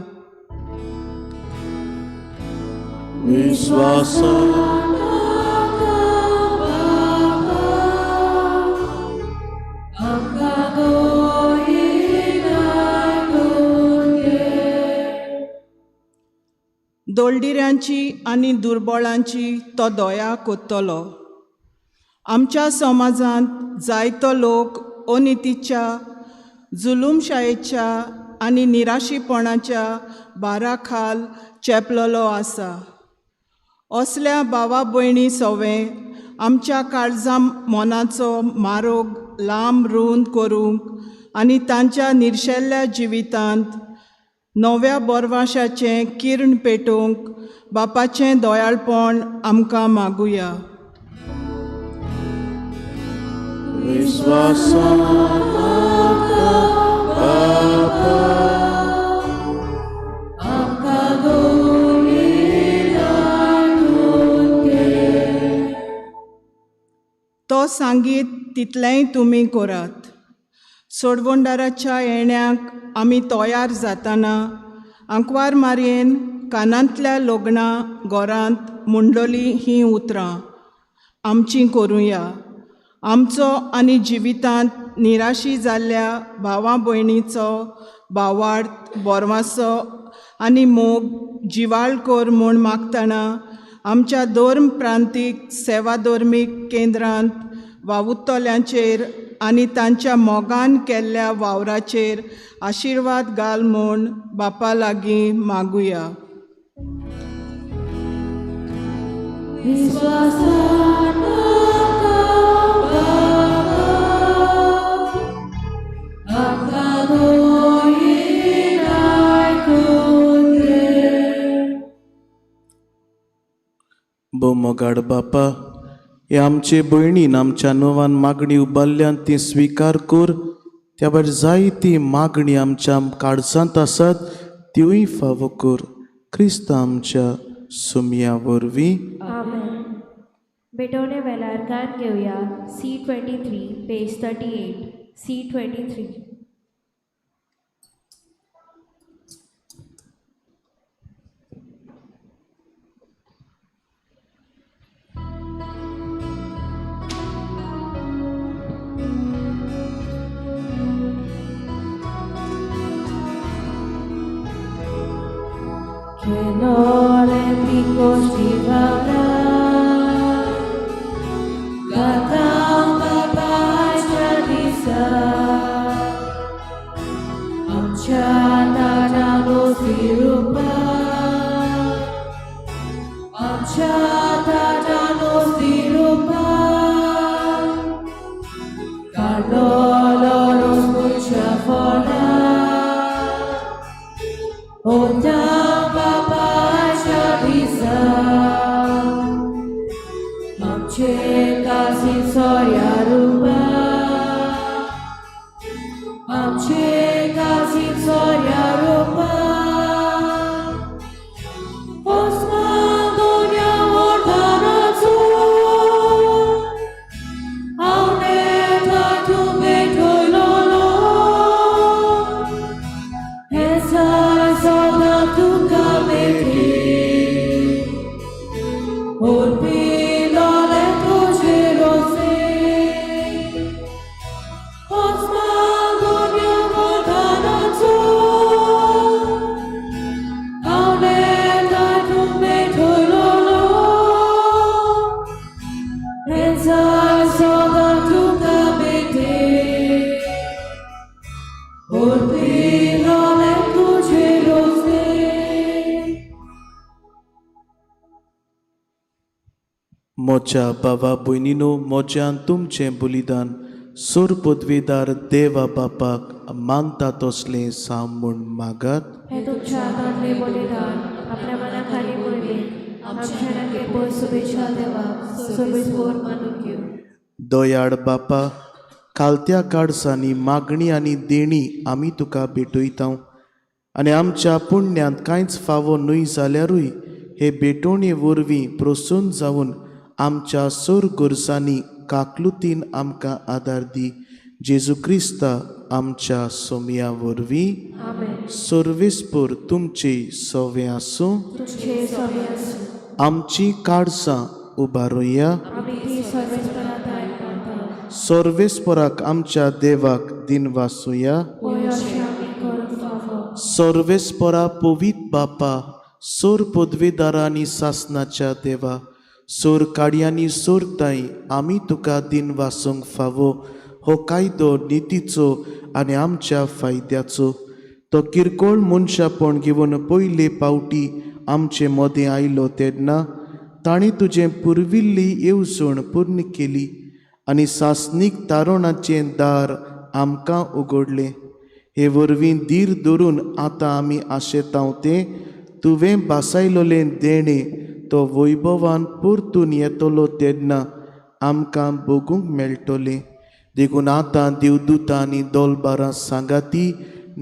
दोलडिऱ्यांची आनी दुर्बळांची तो दया कोत्तलो. आमच्या समाजांत जायतो लोक अनितीच्या, जुलूमशायेच्या आनी निराशीपणाच्या भारा खाल चेपलेलो आसा. असल्या भावा भयणी सवें आमच्या काळजा मनाचो मारोग लांब रूंद करूंक आनी तांच्या निर्शेल्ल्या जिवितांत नव्या बोरवाशाचें किर्ण पेटोवंक बापाचें दयाळपण आमकां मागुया. तो सांगीत तितलेंय तुमी करात. सोडवणदाराच्या येण्याक आमी तयार जाताना आंकवार मारयेन कानांतल्या लग्ना घरांत मुंडली हीं उतरां आमचीं करुया. आमचो आनी जिवितांत निराशी जाल्ल्या भावा भयणीचो भावार्थ, बोरवासो आनी मोग जिवाळ कर म्हूण मागतना आमच्या धर्म प्रांतीक सेवा धर्मीक केंद्रांत वावुरतल्यांचेर आनी तांच्या मोगान केल्ल्या वावराचेर आशिर्वाद घाल म्हूण बापा लागीं मागुया. बोमोगाड बापा, हे आमचे भयणीन आमच्या नोवान मागणी उबारल्यान ती स्विकार कर. त्या भायर जायती मागणी आमच्या काळजांत आसात त्योय फावो कर. क्रिस्त आमच्या सुमया वरवीं. आमेन. भेटवणे वेळार गान घेवया C23 page 38 C23. Que no le picos vivará, Gatang babae disa, Amcha tanano sirupa, Amcha tanano sirupa, Carlolo nos mucha fora, Ota Osman, Dunya, Morgana, म्हज्या बाबा भयणीनो, म्हज्यान तुमचें बलिदान सोर पदवेदार देवा बापाक मानता तसलें जावं म्हूण मागात. हे तुमच्या हातांतले बलिदान आपल्या मना खाली मोहिमेक आमच्या नाके शुभेच्छा देवाक सोबीसपोर मानून घेवं. दयाळ बापा, कालत्या काळसांनी मागणी आनी देणी आमी तुका भेटयता आनी आमच्या पुण्यांत कांयच फावो न्हय जाल्यारूय हे भेटवणे वरवीं प्रसन्न जावन आमच्या सोर गरजांनी काकलुतीन आमकां आदार दी. जेजू क्रिस्ता आमच्या सोमया वरवीं. आमेन. सर्वेस्पर तुमचे सवे आसूं. तुमचे सवे आसूं. आमची काळजां उबारुया. आमी ती सर्वेस्परा थाय मानता. सर्वेस्पराक आमच्या देवाक दिनवासुया. होय, अशें आमी करूंक फावो. सर्वेस्परा पवीत बापा, सोर पदवेदारा आनी सासनाच्या देवा, सोर काडयांनी सोरताय आमी तुका दिनवासूंक फावो. हो कायदो नितीचो आनी आमच्या फायद्याचो. तो किरकोळ मनशापण घेवन पयले पावटी आमचे मदें आयलो तेन्ना ताणें तुजें पुर्विल्ली येवजण पूर्ण केली आनी सासणीक तारणाचें दार आमकां उगडलें. हे वरवीं धीर धरून आतां आमी आशेतांव तें तुवें भासायलोलें देणें तो वैभवान परतून येतलो तेन्ना आमकां भोगूंक मेळटलें. देखून आतां देवदूतां आनी दोलबारां सांगाती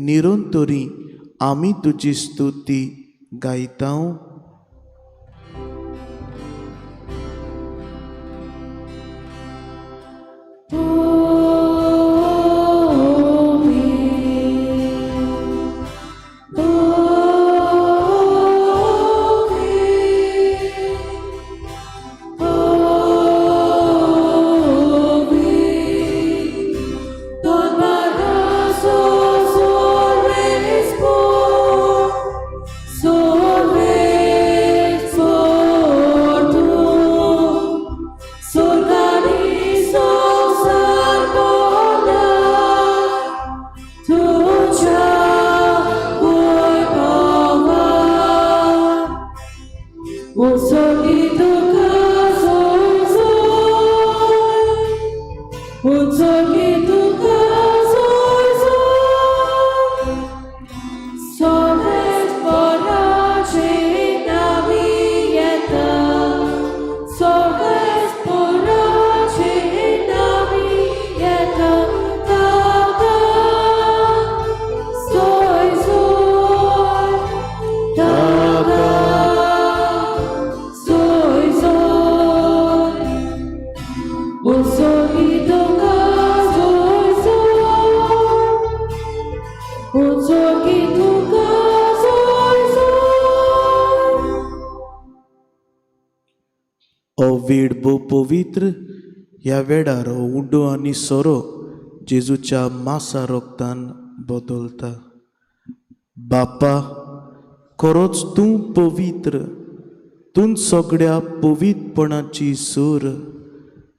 निरंतरी आमी तुजी स्तुती गायता. वेळ भोव पवित्र ह्या वेळार हो उड्डो आनी सोरो जेजूच्या मासा रोगतान बदलता. बापा, खरोच तूं पवित्र, तूं सगळ्या पवित्रपणाची सूर.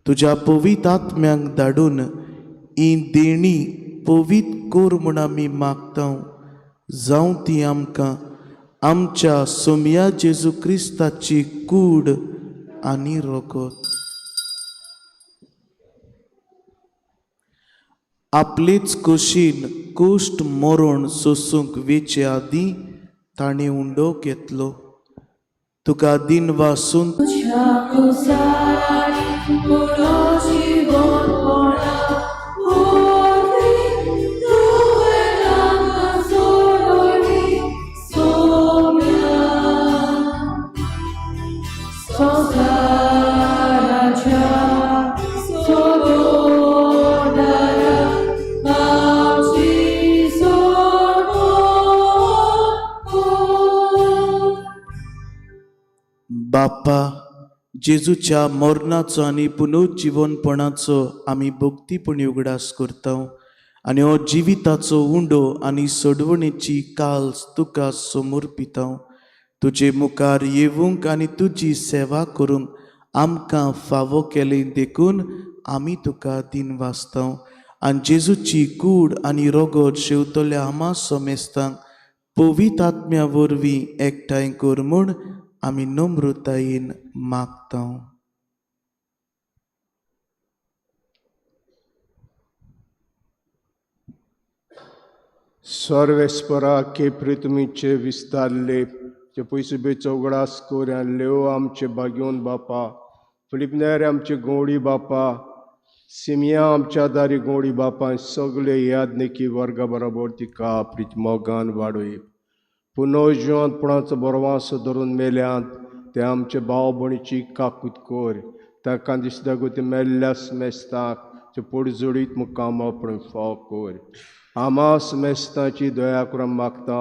तुज्या पवित्र आत्म्यांक धाडून ही देणी पवित्र कर म्हूण आमी मागता. जावं ती आमकां आमच्या सोमया जेजू क्रिस्ताची कूड आनी रगत. आपलेच कुशीन कुश्ट मरण सोसूंक वेचे आदीं ताणें उंडो घेतलो. तुका दिन वासून बापा, जेजूच्या मरणाचो आनी पुनर्जिवनपणाचो आमी भक्तीपणी उगडास करता आनी हो जिविताचो उंडो आनी सोडवणेची काल्स तुका समर्पिता. तुजे मुखार येवंक आनी तुजी सेवा करूंक आमकां फावो केलें देखून आमी तुका दिनवासता. आनी जेजूची कूड आनी रोगोत शेवतल्या आमा समेस्तांक पवित्र आत्म्या वरवीं एकठांय कर म्हूण आमी नम्रतायेन मागता. सर्वेस्परा के पृथ्वीचे विस्तारले ते पयसुबेचो उगडास कोर लेव आमचे बागेवन बापा, फिलिपनेर आमचे गोवडी बापा, सिमिया आमच्या दारी गोवडी बापा, सगळे यादनिकी वर्गा बरोबर तिका प्रीत मोगान वाडय. पुनोजिवांत पुणाचो बरवासो धरून मेल्यांत ते आमचे भाव भयणीची काकूत कोर, ताका दिसता गो ते मेल्ल्या मेस्ताक ते पोडजोडीत मुखाम आपण फाव कोर. आमास मेस्ताची दया करून मागता.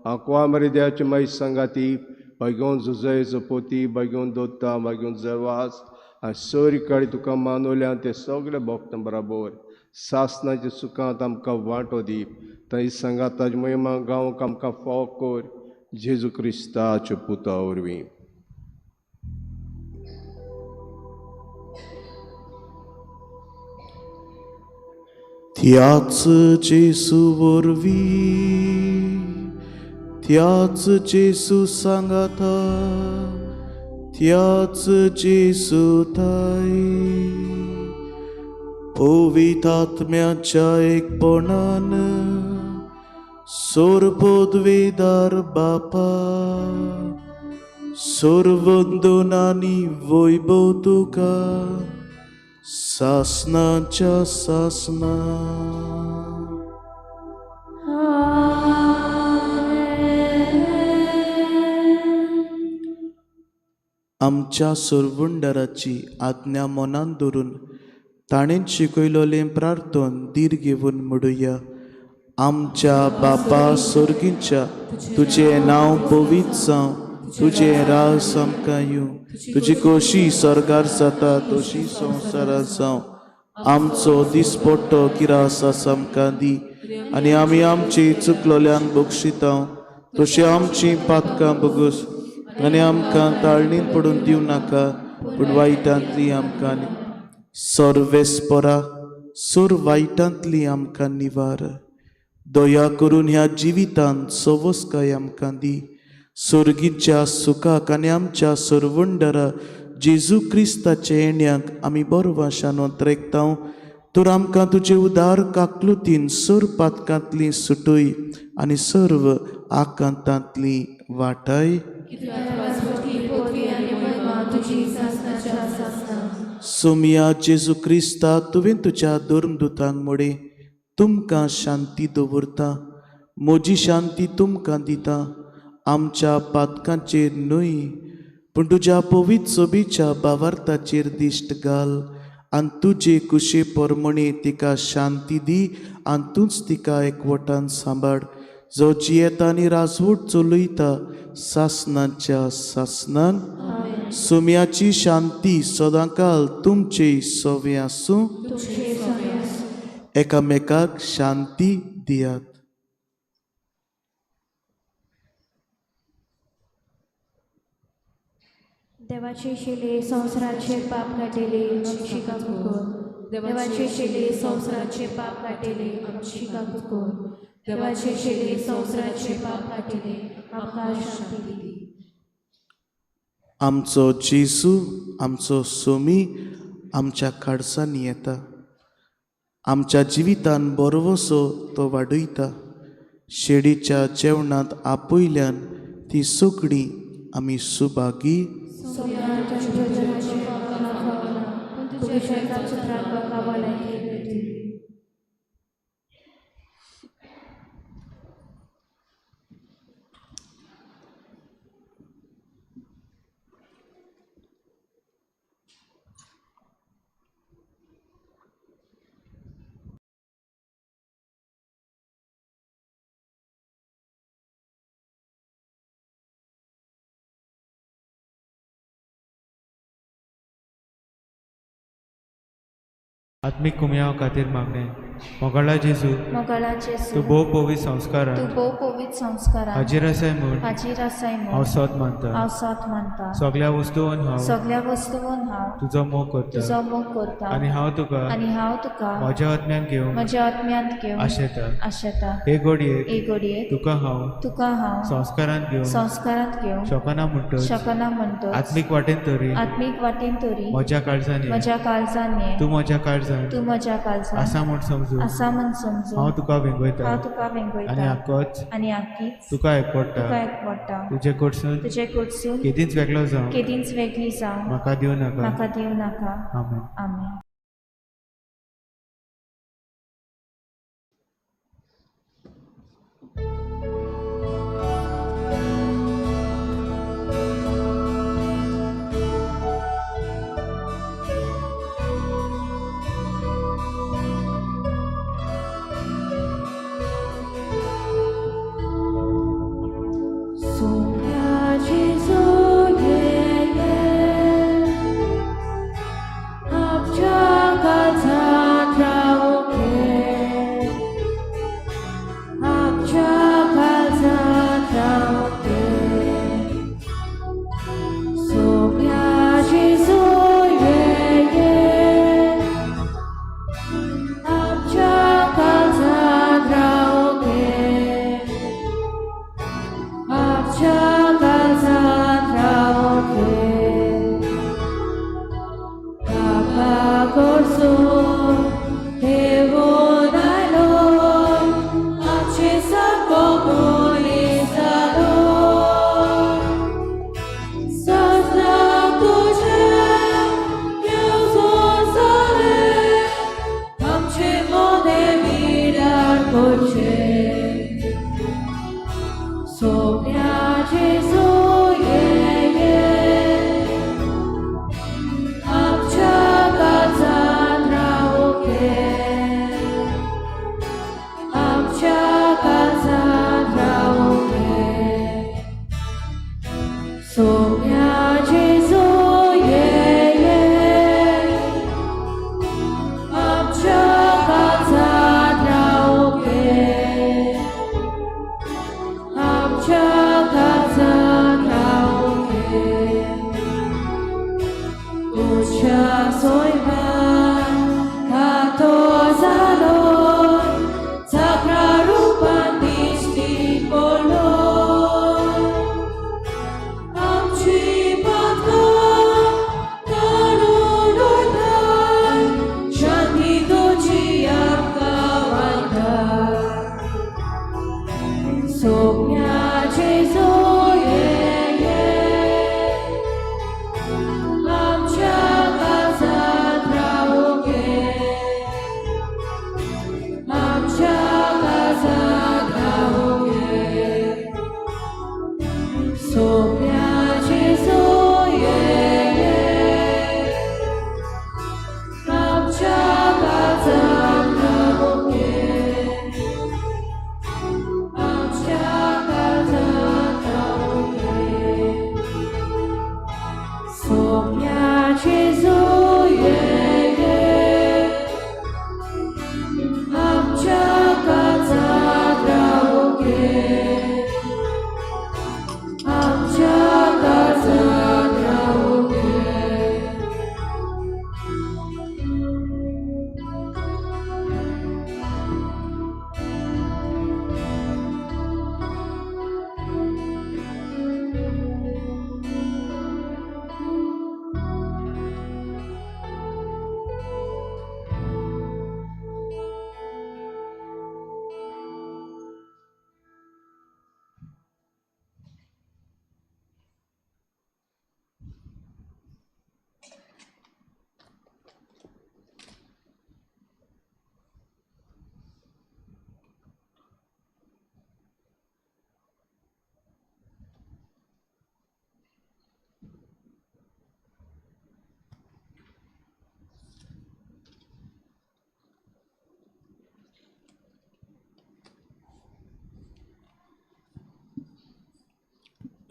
आंकवा मरिद्याचे मागीर सांगाती बागेवन जुजय जपोती, बागेवन दोत्ता, बागेवन जवास आनी सरी काळी तुका मानवल्या ते सगळे भोगता बराबर सासनाच्या सुखांत आमकां वांटो दी. थंय सांगात ताजे महिमा गांवक आमकां फाव कोर, जेजू क्रिस्ताच्या पुता वरवीं. त्याच जेसू वरवीं, त्याच जेसू सांगाता, त्याच जेसू ताई पवित्र आत्म्याच्या एकपणान सोरपोदवेदार बापा, सोरवंदन आनी वैभव तुका सासनाच्या सासना. आमच्या सोरवंडाराची आज्ञा मनान धरून ताणें शिकयलोलें प्रार्थन धीर घेवन म्हणुया. आमच्या बापा सोर्गीच्या, तुजें नांव पवित्र जावं, तुजें राज आमकां येवं, तुजी खोशी स्वर्गार जाता तशी संवसारांत जावं. आमचो दिसपट्टो किरास आमकां दी आनी आमी आमची चुकलोल्यांक बक्षिता तशी आमची पातकां बगूस आनी आमकां ताळणीन पडून दिवं नाका, पूण वायटांतली आमकां सर्वेस्परा सोर वायटांतली आमकां निवार. दया करून ह्या जिवितांत सवस्काय आमकां दी. सोर्गीच्या सुखाक आनी आमच्या सरवंडरा जेजू क्रिस्ताच्या येण्याक आमी बरवाशान त्रेकता. तर आमकां तुजे उदार काकलुतीन सोर पातकांतली सुटय आनी सर्व आकांतांतली वाटाय. सोमिया जेजू क्रिस्ता, तुवें तुज्या धर्मदुतांक मोडे तुमकां शांती दवरता, म्हजी शांती तुमकां दिता. आमच्या पातकांचेर न्हय पूण तुज्या पवित्र सोबीच्या बावार्थाचेर दिश्ट घाल आनी तुजे कुशे परमणे तिका शांती दी आनी तूंच तिका एकवटान सांबाळ, जो जियेता आनी राजवट चलयता सासनाच्या सासनान. सोम्याची शांती सदांकाल तुमचे सवे आसूं. एकामेकाक शांती दियात. देवाचे शिले संवसाराचे पाप काडटले आमची काकूत कर. देवाचे शिले संवसाराचे पाप काडटले आमची काकूत कर. देवाचे शिले संवसाराचे पाप काडटले आमकां शांती दी. आमचो जेजू, आमचो सोमी आमच्या काडसांनी येता, आमच्या जिवितान बरवसो तो वाडयता. शेडीच्या जेवणांत आपयल्यान ती सगळी आमी सुभागी. आत्मीक कुमयाव खातीर मागणें. मोगाळा जेजू, मोगाळा जेजू, तूं भोव पवित्र संस्कारान, तूं भोव पवित्र संस्कारान हाजीर आसाय म्हूण, हाजीर आसाय म्हूण हांव सोद मानता, हांव सोद मानता. सगळ्या वस्तून हांव, सगळ्या वस्तून हांव तुजो मोग करता, तुजो मोग करता. आनी हांव तुका, आनी हांव तुका म्हज्या आत्म्यान घेवन, म्हज्या आत्म्यांत घेवन आशेता. आशेता. हे घडयेक, हे घडयेक तुका हांव, तुका हांव संस्कारांत घेवन, संस्कारांत घेवन शकना म्हणटच, शकना म्हणटच, आत्मीक वाटेन तरी, आत्मीक वाटेन तरी म्हज्या काळजान ये, म्हज्या काळजान ये, तूं म्हज्या काळजान, तूं म्हज्या काळजान आसा म्हूण समजून, आसा म्हूण समजून हांव तुका वेंगयता, हांव तुका वेंगयता. आनी आकोच, आनी आकीच तुका एकवडटा, तुका एकवडटा. तुजे कडसून, तुजे कडसून केदींच वेगळो जावं, केदींच वेगळी जावं म्हाका दिवं नाका, म्हाका दिवं नाका. आमेन. आमेन.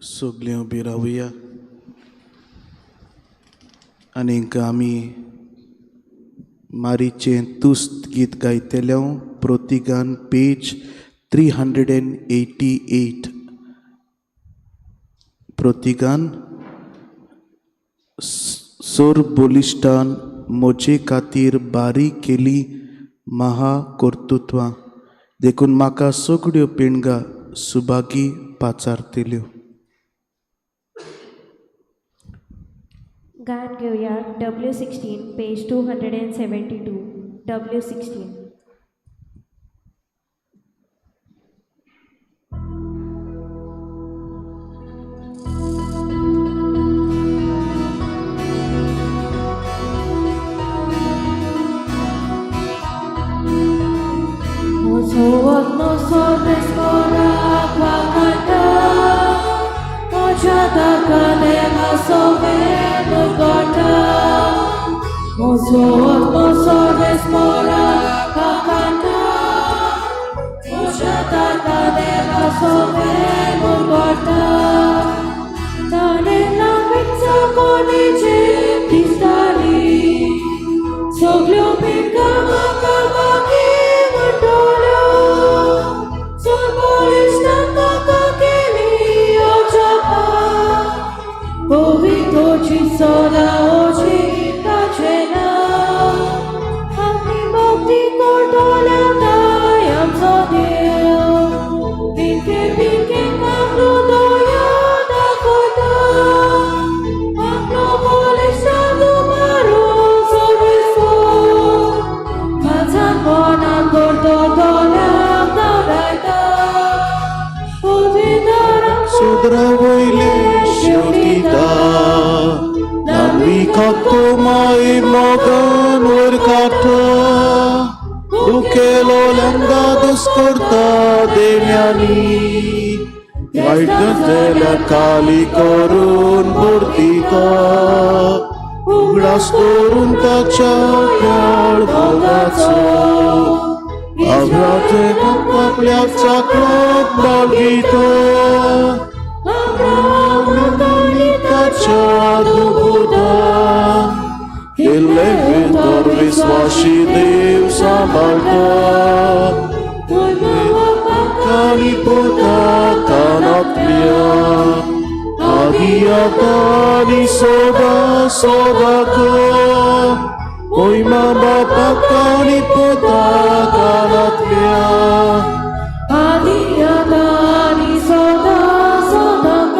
सगळीं उबी रावया आनीक आमी मारीचें तुस्त स्तुतीगीत गायतले. प्रतिगान पेज 388. प्रतिगान सोर बोलिश्टान म्हजे खातीर बारी केली महा कर्तृत्वां, देखून म्हाका सगळ्यो पिणगा सुभागी पाचारतल्यो. गान घेवया W16 page 272. W16. खाली करून भरतिता उगडास करून ताच्या खेळ भोगाचो आपल्याचे आपल्या चाकणात बाळगिता ताच्या दुबुदा केल्ले भितर विस्वाशी देव सांबाळटा आनी पुता कानांतल्या आदी आतां सदा सदाक मोहिमा बापाक आनी पुता कानांतल्या आदी आतां सदा सदाक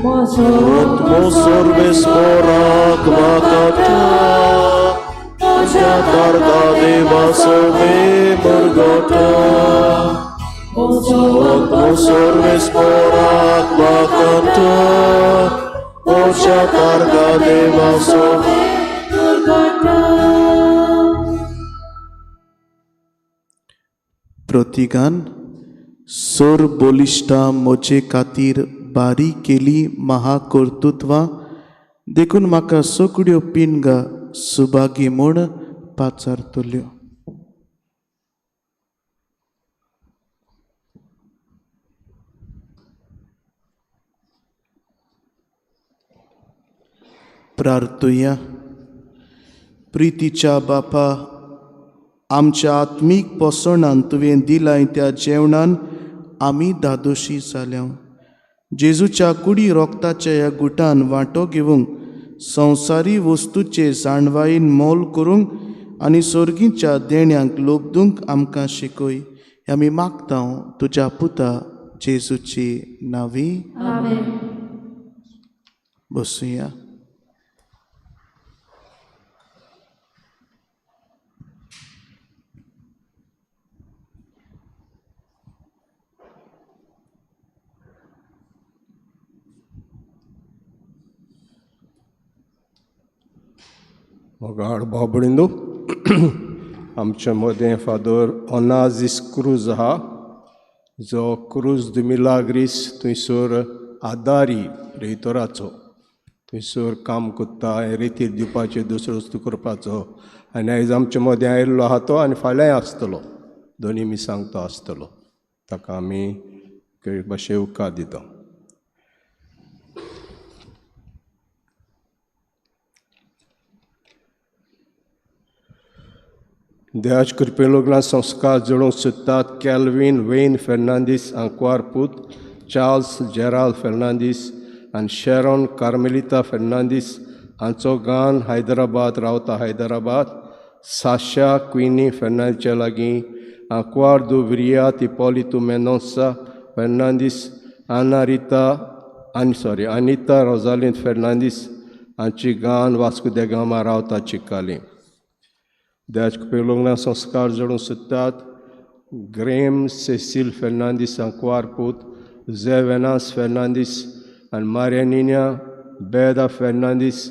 म्हजो आत्मो सर्वेस्पराक वाकाटा म्हज्या तारका देवा सोवे मुरगोटा आत्मो सर्वेस्पराक वाकाटा म्हज्या तारका देवा सोवे मुरगोटा. प्रतिगान सोर बोलिश्टा म्हजे खातीर बारी केली महाकर्तृत्वां, देखून म्हाका सगळ्यो पिणगा सुभागी म्हूण पाचारतल्यो. प्रार्थुया. प्रितीच्या बापा, आमच्या आत्मीक पोसणान तुवें दिलाय त्या जेवणान आमी दादोशी जाल्या. जेजूच्या कुडी रोगताच्या ह्या गुटान वांटो घेवंक संवसारी वस्तूचे जाणवायेन मोल करूंक आनी सोर्गीच्या देण्यांक लोबदूंक आमकां शिकय. आमी मागता तुज्या पुता जेजूची नावी. आमेन. बसुया. मोगाळ भाव भयणींनो, आमच्या मदें फादर ओनाजीस क्रूज आहा, जो क्रूज the Milagres थंयसर आदारी रेयतोराचो थंयसर काम करता, रेतीर दिवपाचें दुसरो वस्तू करपाचो. आनी आयज आमच्या मदें आयिल्लो आहा तो आनी फाल्यांय आसतलो, दोनी मिसांक तो आसतलो. ताका आमी भाशे उपकार दिता. देवाच्या कृपे लग्नां संस्कार जोडूंक सोदतात कॅल्वीन वेन फेर्नांदीस आंकवार पूत चार्ल्स जेराल्ड फेर्नांदीस आनी शेरोन कार्मेलिता फेर्नांदीस हांचो गान हैदराबाद रावता हैदराबाद साशा क्विनी फेर्नांदीसच्या लागीं आंकवार दु विरियात इपोलितू मेनोन्सा फेर्नांदीस आना रिता आनी सॉरी अनिता रोजालीन फेर्नांदीस हांची गान वास्को दे गामा रावता चिकाली. देवाच्या कृपे लग्नां संस्कार जोडूंक सोदतात ग्रेम सेसील फेर्नांदीस आंकवार पूत जे वेनास फेर्नांदीस आनी मारियानिन्या बेदा फेर्नांदीस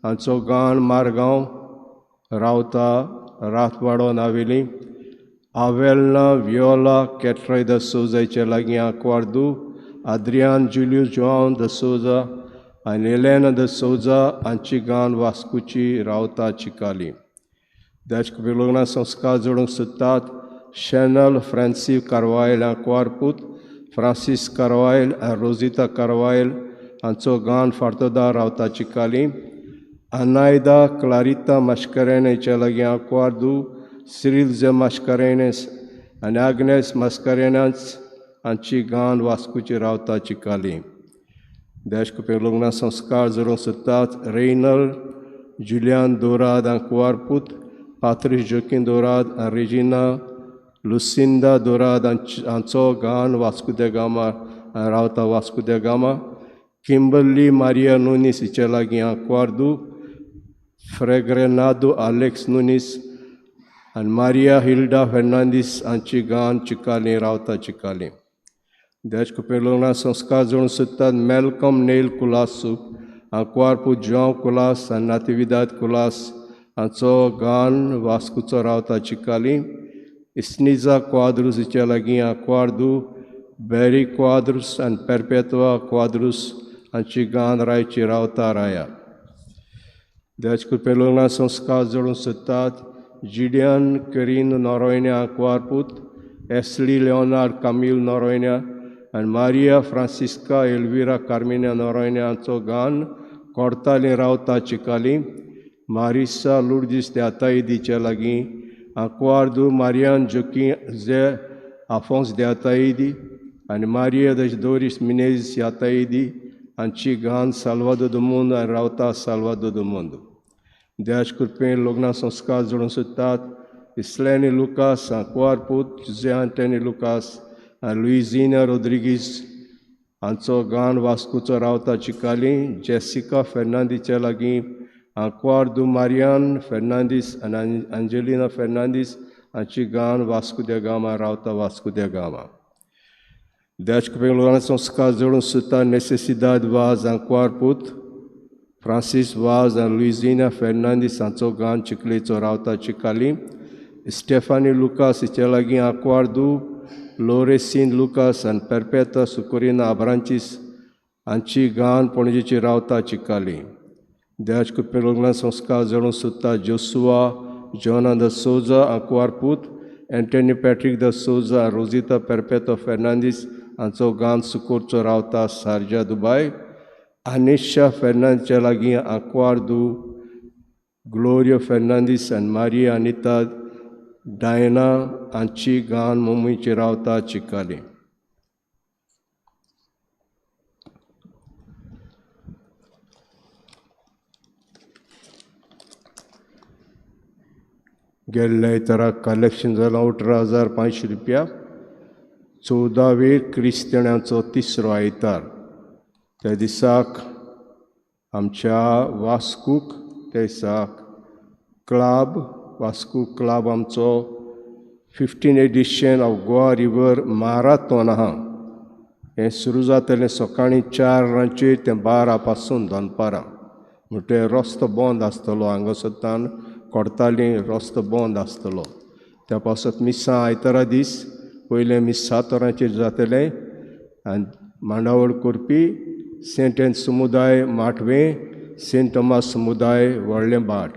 हांचो गान मारगांव रावता रातवाडो नावेली आवेलना वियोला कॅट्रय the सोजाचे लागीं आंकवार दू आद्रियान जुलियो जोआंव the Souza आनी एलेना the Souza हांची गान वास्कोची रावता चिकाली. देवाच्या कृपे लग्नां संस्कार जोडूंक सोदतात शॅनल फ्रांसी कार्वायल आंकवार पूत फ्रांसीस कार्वायल आनी रोजिता कार्वायल हांचो गान फार्तोदा रावता चिकाली. अनायदा क्लारिता मास्करेन्याच्या लागीं आंकवार दू सिरील जे मास्करेन्स आनी आग्नेस मास्करेन्यास हांची गान वास्कोची रावता चिकाली. देवाच्या कृपे लग्नां संस्कार जोडूंक सोदतात रेयनल जुलियान दोराद आंकवार पूत पात्रीस जोकीन दोराद आनी रेजिना लुसिंदा दोराद हांचो गान वास्को दे गामा रावता वास्को दे गामा किंबर्ली मारिया नुनीस हिच्या लागीं आंकवार दू फ्रेग्रेनादो आलेक्स नुनीस आनी मारिया हिल्डा फेर्नांदीस हांची गान चिकाली रावता चिकाली. देवाच्या कृपे लग्नां संस्कार जोडूंक सोदतात मेलकम नेल कुलासू आंकवार पूत जोआंव कुलास आनी नातिविदाद कुलास हांचो गान वास्कोचो रावता चिकाली. इस्निजा क्वाद्रूस हिच्या लागीं आंकवार दू बॅरी क्वाद्रूस आनी पेरपेत्वा क्वाद्रूस हांची गान रायची रावता राया. देवाच्या कृपे लग्नां संस्कार जोडूंक सोदतात जिडियन करीन नोरोयण्या आंकवार पूत एस्ली लिओनार्ड कामील नोरोयण्या आनी मारिया फ्रांसिस्का एल्विरा कार्मिना नोरोयण्या हांचो गान कोर्ताली रावता चिकाली. मारिसा लुर्दीस दे आताईदीच्या लागीं आंकवार दू मारियान जोकी जे आफोंस दे आताईदी आनी मारिया दश दोरीस मिनेझीस आताईदी हांची गान साल्वादो दु मुंद आनी रावता साल्वादो दु मुंद. देवाच्या कृपेन लग्नां संस्कार जोडूंक सोदतात इस्लेनी लुकास आंकवार पूत जुझे आंटनी लुकास आनी लुइझिना रोद्रिगीस हांचो गान वास्कोचो रावता चिकाली. जेसिका फेर्नांदीसच्या लागीं आंकवार दू मारियान फेर्नांदीस आनी अंजेलिना फेर्नांदीस हांची गान वास्को दे गामा रावता वास्को दे गामा. देवाच्या कृपेन लग्नां संस्कार जोडूंक सोदता नेसेसिदाद वाज आंकवार पूत फ्रांसीस वाज आनी लुइझिना फेर्नांदीस हांचो गान चिखलेचो रावता चिकाली. स्टेफानी लुकास हिच्या लागीं आंकवार दू लोरेसीन लुकास आनी पेरपेता सुकोरिना आब्रांचीस हांची गान पणजेची रावता चिकाली. देवाच्या कृपे लग्नां संस्कार जोडूंक सोदता जोसुआ जोना the Souza आंकवार पूत Antony Patrick the Souza Rosita Perpetuo Fernandes हांचो गान सुकोरचो रावता सार्जा दुबाय. आनिशा फेर्नांदीसच्या लागीं आंकवार दू ग्लोरियो फेर्नांदीस आनी मारिया अनिता डायना हांची गान मुंबयची रावता चिकाली. गेल्ल्या आयताराक कलेक्शन जालां 18,500 रुपया. 14वे क्रिस्तांवांचो तिसरो आयतार त्या दिसाक आमच्या वास्कूक त्या दिसाक क्लब वास्को क्लब आमचो 15 edition of Goa river marathon आहा. हें सुरू जातलें सकाळीं 4 वरांचेर तें 12 पासून दनपारां म्हणटगीर रस्तो बंद आसतलो हांगासरतान कोडताली रस्तो बंद आसतलो. त्या पासत मिसां आयतारा दीस पयलें मीस 7 वरांचेर जातलें आनी मांडावळ करपी सेंट एन समुदाय माटवे सेंट टॉमास समुदाय व्हडलें भाट.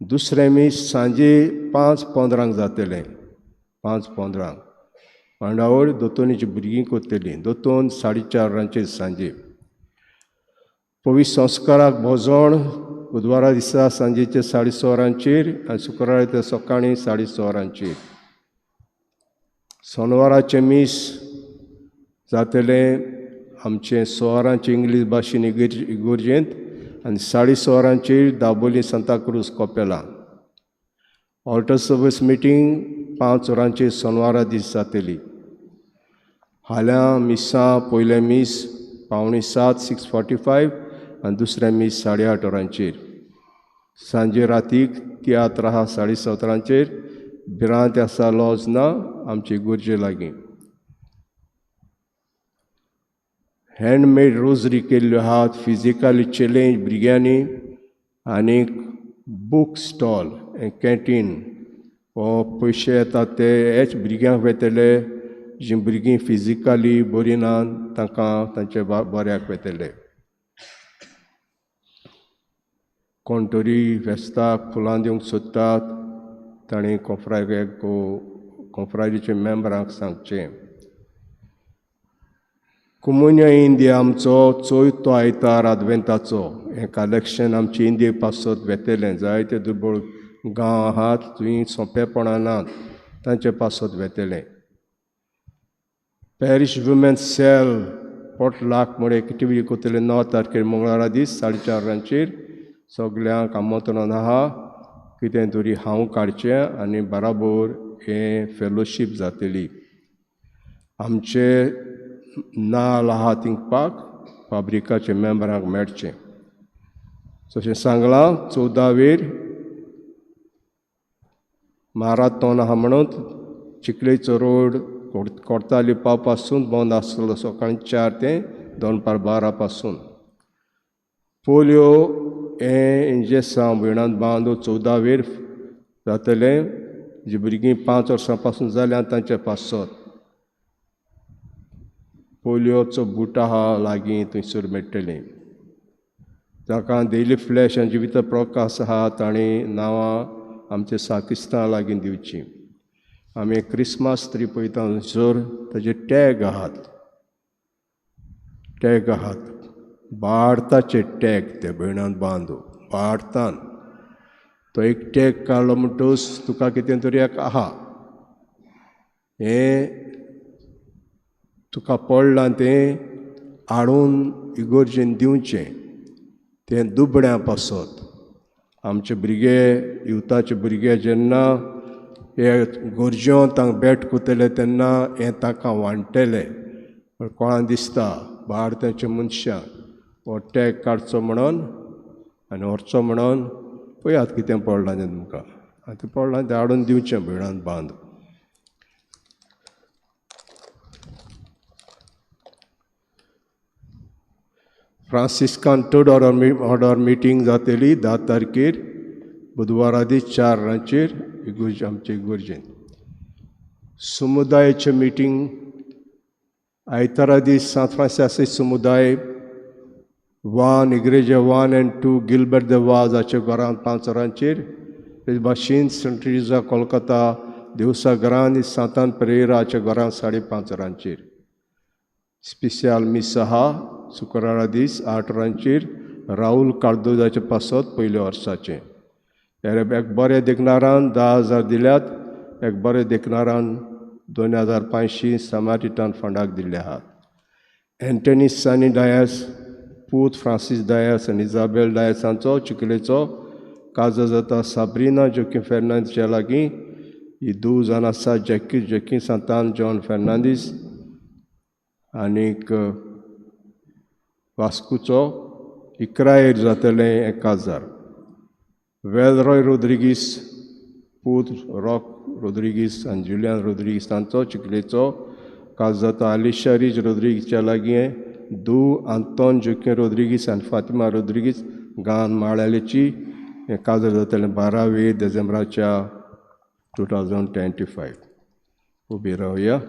दुसरें मीस सांजे 5:15 जातलें 5:15 मांडावळ दोतोनीची भुरगीं करतलीं दोतोन 4:30 वरांचेर सांजे. पवित्र संस्काराक भोजण बुधवारा दिसा सांजेचे 6:30 वरांचेर आनी शुक्रारा दिसा सकाळीं 6:30 वरांचेर. सोनवाराचें मीस जातलें आमचें 6 वरांचें इंग्लीश भाशेन इगोर्जेंत आनी 6:30 वरांचेर दाबोली सांताक्रूज कोपेलान. ऑल्टर सर्वीस मिटींग 5 वरांचेर सोनवारा दीस जातली. फाल्यां मिसां पयलें मीस 6:45 6:45 आनी दुसरें मीस 8:30 वरांचेर. सांजे रातीक तियात्र आहा 7:30 वरांचेर. भिरांत आसा लॉज ना आमचे इगोर्जे लागीं. हँडमेड रोजरी केल्ल्यो आहात फिजिकली चॅलेंज भुरग्यांनी आनीक बूक स्टॉल कॅन्टीन हो पयशे येतात ते हेच भुरग्यांक वेतले जीं भुरगीं फिजिकली बरीं ना तांकां तांचे बऱ्याक वेतले. कोण तरी फेस्ताक फुलां दिवंक सोदतात तांणी कोंफ्रायरीच्या मेंबरांक सांगचें. कोमुनिया इंडिया आमचो चवथो आयतार आदवेंताचो हें कलेक्शन आमचे इंडिये पासत वेतलें. जायते दुर्बळ गांव आहात थंय सोंपेपणां नात तांचे पासत वेतलें. पॅरीश वुमेन सेल पोटलाक म्हण एक्टिविटी करतले 9 तारखेर मंगळारा दीस 4:30 वरांचेर. सगल्यांक आमंत्रण आहा कितें तरी हांव काडचें आनी बराबर हें फेलोशीप जातली. आमचे नाल आहा थिंगपाक फाब्रिकाचे मेंबरांक मेळचें. तशें सांगलां 14 वेर माराथॉन आहा म्हणून चिखलेचो रोड कोर्ताली पाव पासून बंद आसतलो सकाळीं 4 ते दनपार 12 पासून. पोलियो हें इंजेसांव भयणांत बांदू 14 वेर जातलें जी भुरगीं 5 वर्सां पासून जाल्यार तांचे पासत. पोलियोचो बूट आहा लागीं थंयसर मेळटलें. ताका डेली फ्लॅश आनी जिवित प्रकाश आहा तांणी नांवां आमच्या साकिस्तां लागीं दिवचीं. आमी क्रिसमस ट्री पळयता थंयसर ताजे टॅग आहात टॅग आहात भारताचे टॅग ते भयणान बांदू भारतान तो एक टॅग काडलो म्हणटकच तुका कितें तरी एक आहा हें तुका पडलां तें हाडून इगोर्जेन दिवचें तें दुबड्यां पासत. आमचे भुरगे युवताचे भुरगे जेन्ना हे गोरज्यो तांकां भेट करतले तेन्ना हें तांकां वांट्टले. कोणाक दिसता भारताच्या मनशांक हो टॅग काडचो म्हणून आनी व्हरचो म्हणून पळयात कितें पडलां तें तुमकां आनी तें पडलां तें हाडून दिवचें भयणान बांद. फ्रांसिस्कान थर्ड ऑर्डर मिटींग जातली 10 तारखेर बुधवारा दीस 4 वरांचेर इगोर्ज आमचे इगोर्जेन. समुदायाचें मिटींग आयतारा दीस सांत फ्रांसिस समुदाय 1 इग्रेजे 1 आनी 2 गिलबर्ट the वाज हाच्या घरांत 5 वरांचेर. तेच भाशेन सेंट ट्रिजा कोलकाता देवसा घरांत सांतान परेरा हाच्या घरांत 5:30 वरांचेर. स्पेशल मीस आहा शुक्रारा दीस 8 वरांचेर राहुल कार्दोजाचे पासत पयल्या वर्साचें. एक बरें देखणारान 10,000 दिल्यात एक बरें देखणारान 2,500 समारिटान फंडाक दिल्ले आहात. एंटनी सानी डायस पूत फ्रांसीस डायस आनी इजाबेल डायस हांचो चिखलेचो काजो जाता साब्रिना जोकी फेर्नांदीसच्या लागीं. ही दू जाण आसा Jackie Jackie Santan John Fernandes आनीक वास्कोचो 11 जातलें हें काजार. वेलरॉय रोद्रिगीस पूत रॉक रोद्रिगीस आनी जुलियन रोद्रिगीस तांचो चिखलेचो काज जाता आलिशा रीज रोद्रिगीसच्या लागीं. दू आंतोन जोकी रोद्रिगीस आनी फातिमा रोद्रिगीस गान माळ्यालेची हें काजार जातलें 12 डिसेंबराच्या 2025. उबी रावया.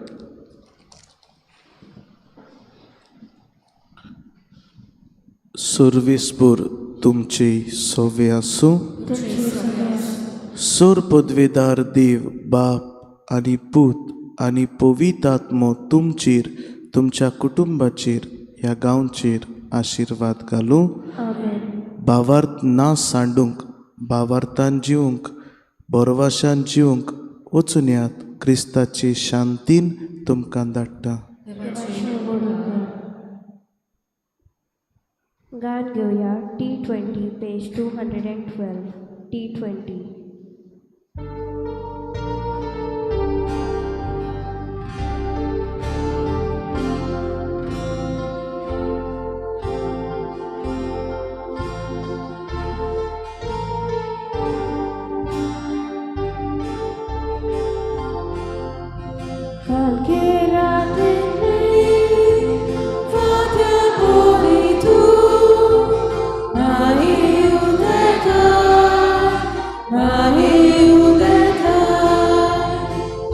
सर्विसपूर तुमची सोवे आसूं. सोर पदवेदार देव बाप आनी पूत आनी पवित्र आत्मो तुमचेर तुमच्या कुटुंबाचेर ह्या गांवचेर आशिर्वाद घालूं. भावार्थ ना सांडूंक, भावार्थान जिवंक, बरवाशान जिवंक वचून यात. क्रिस्ताची शांतीन तुमकां धाडटा. गान घेवया T20 page 212 T20.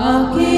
Amen.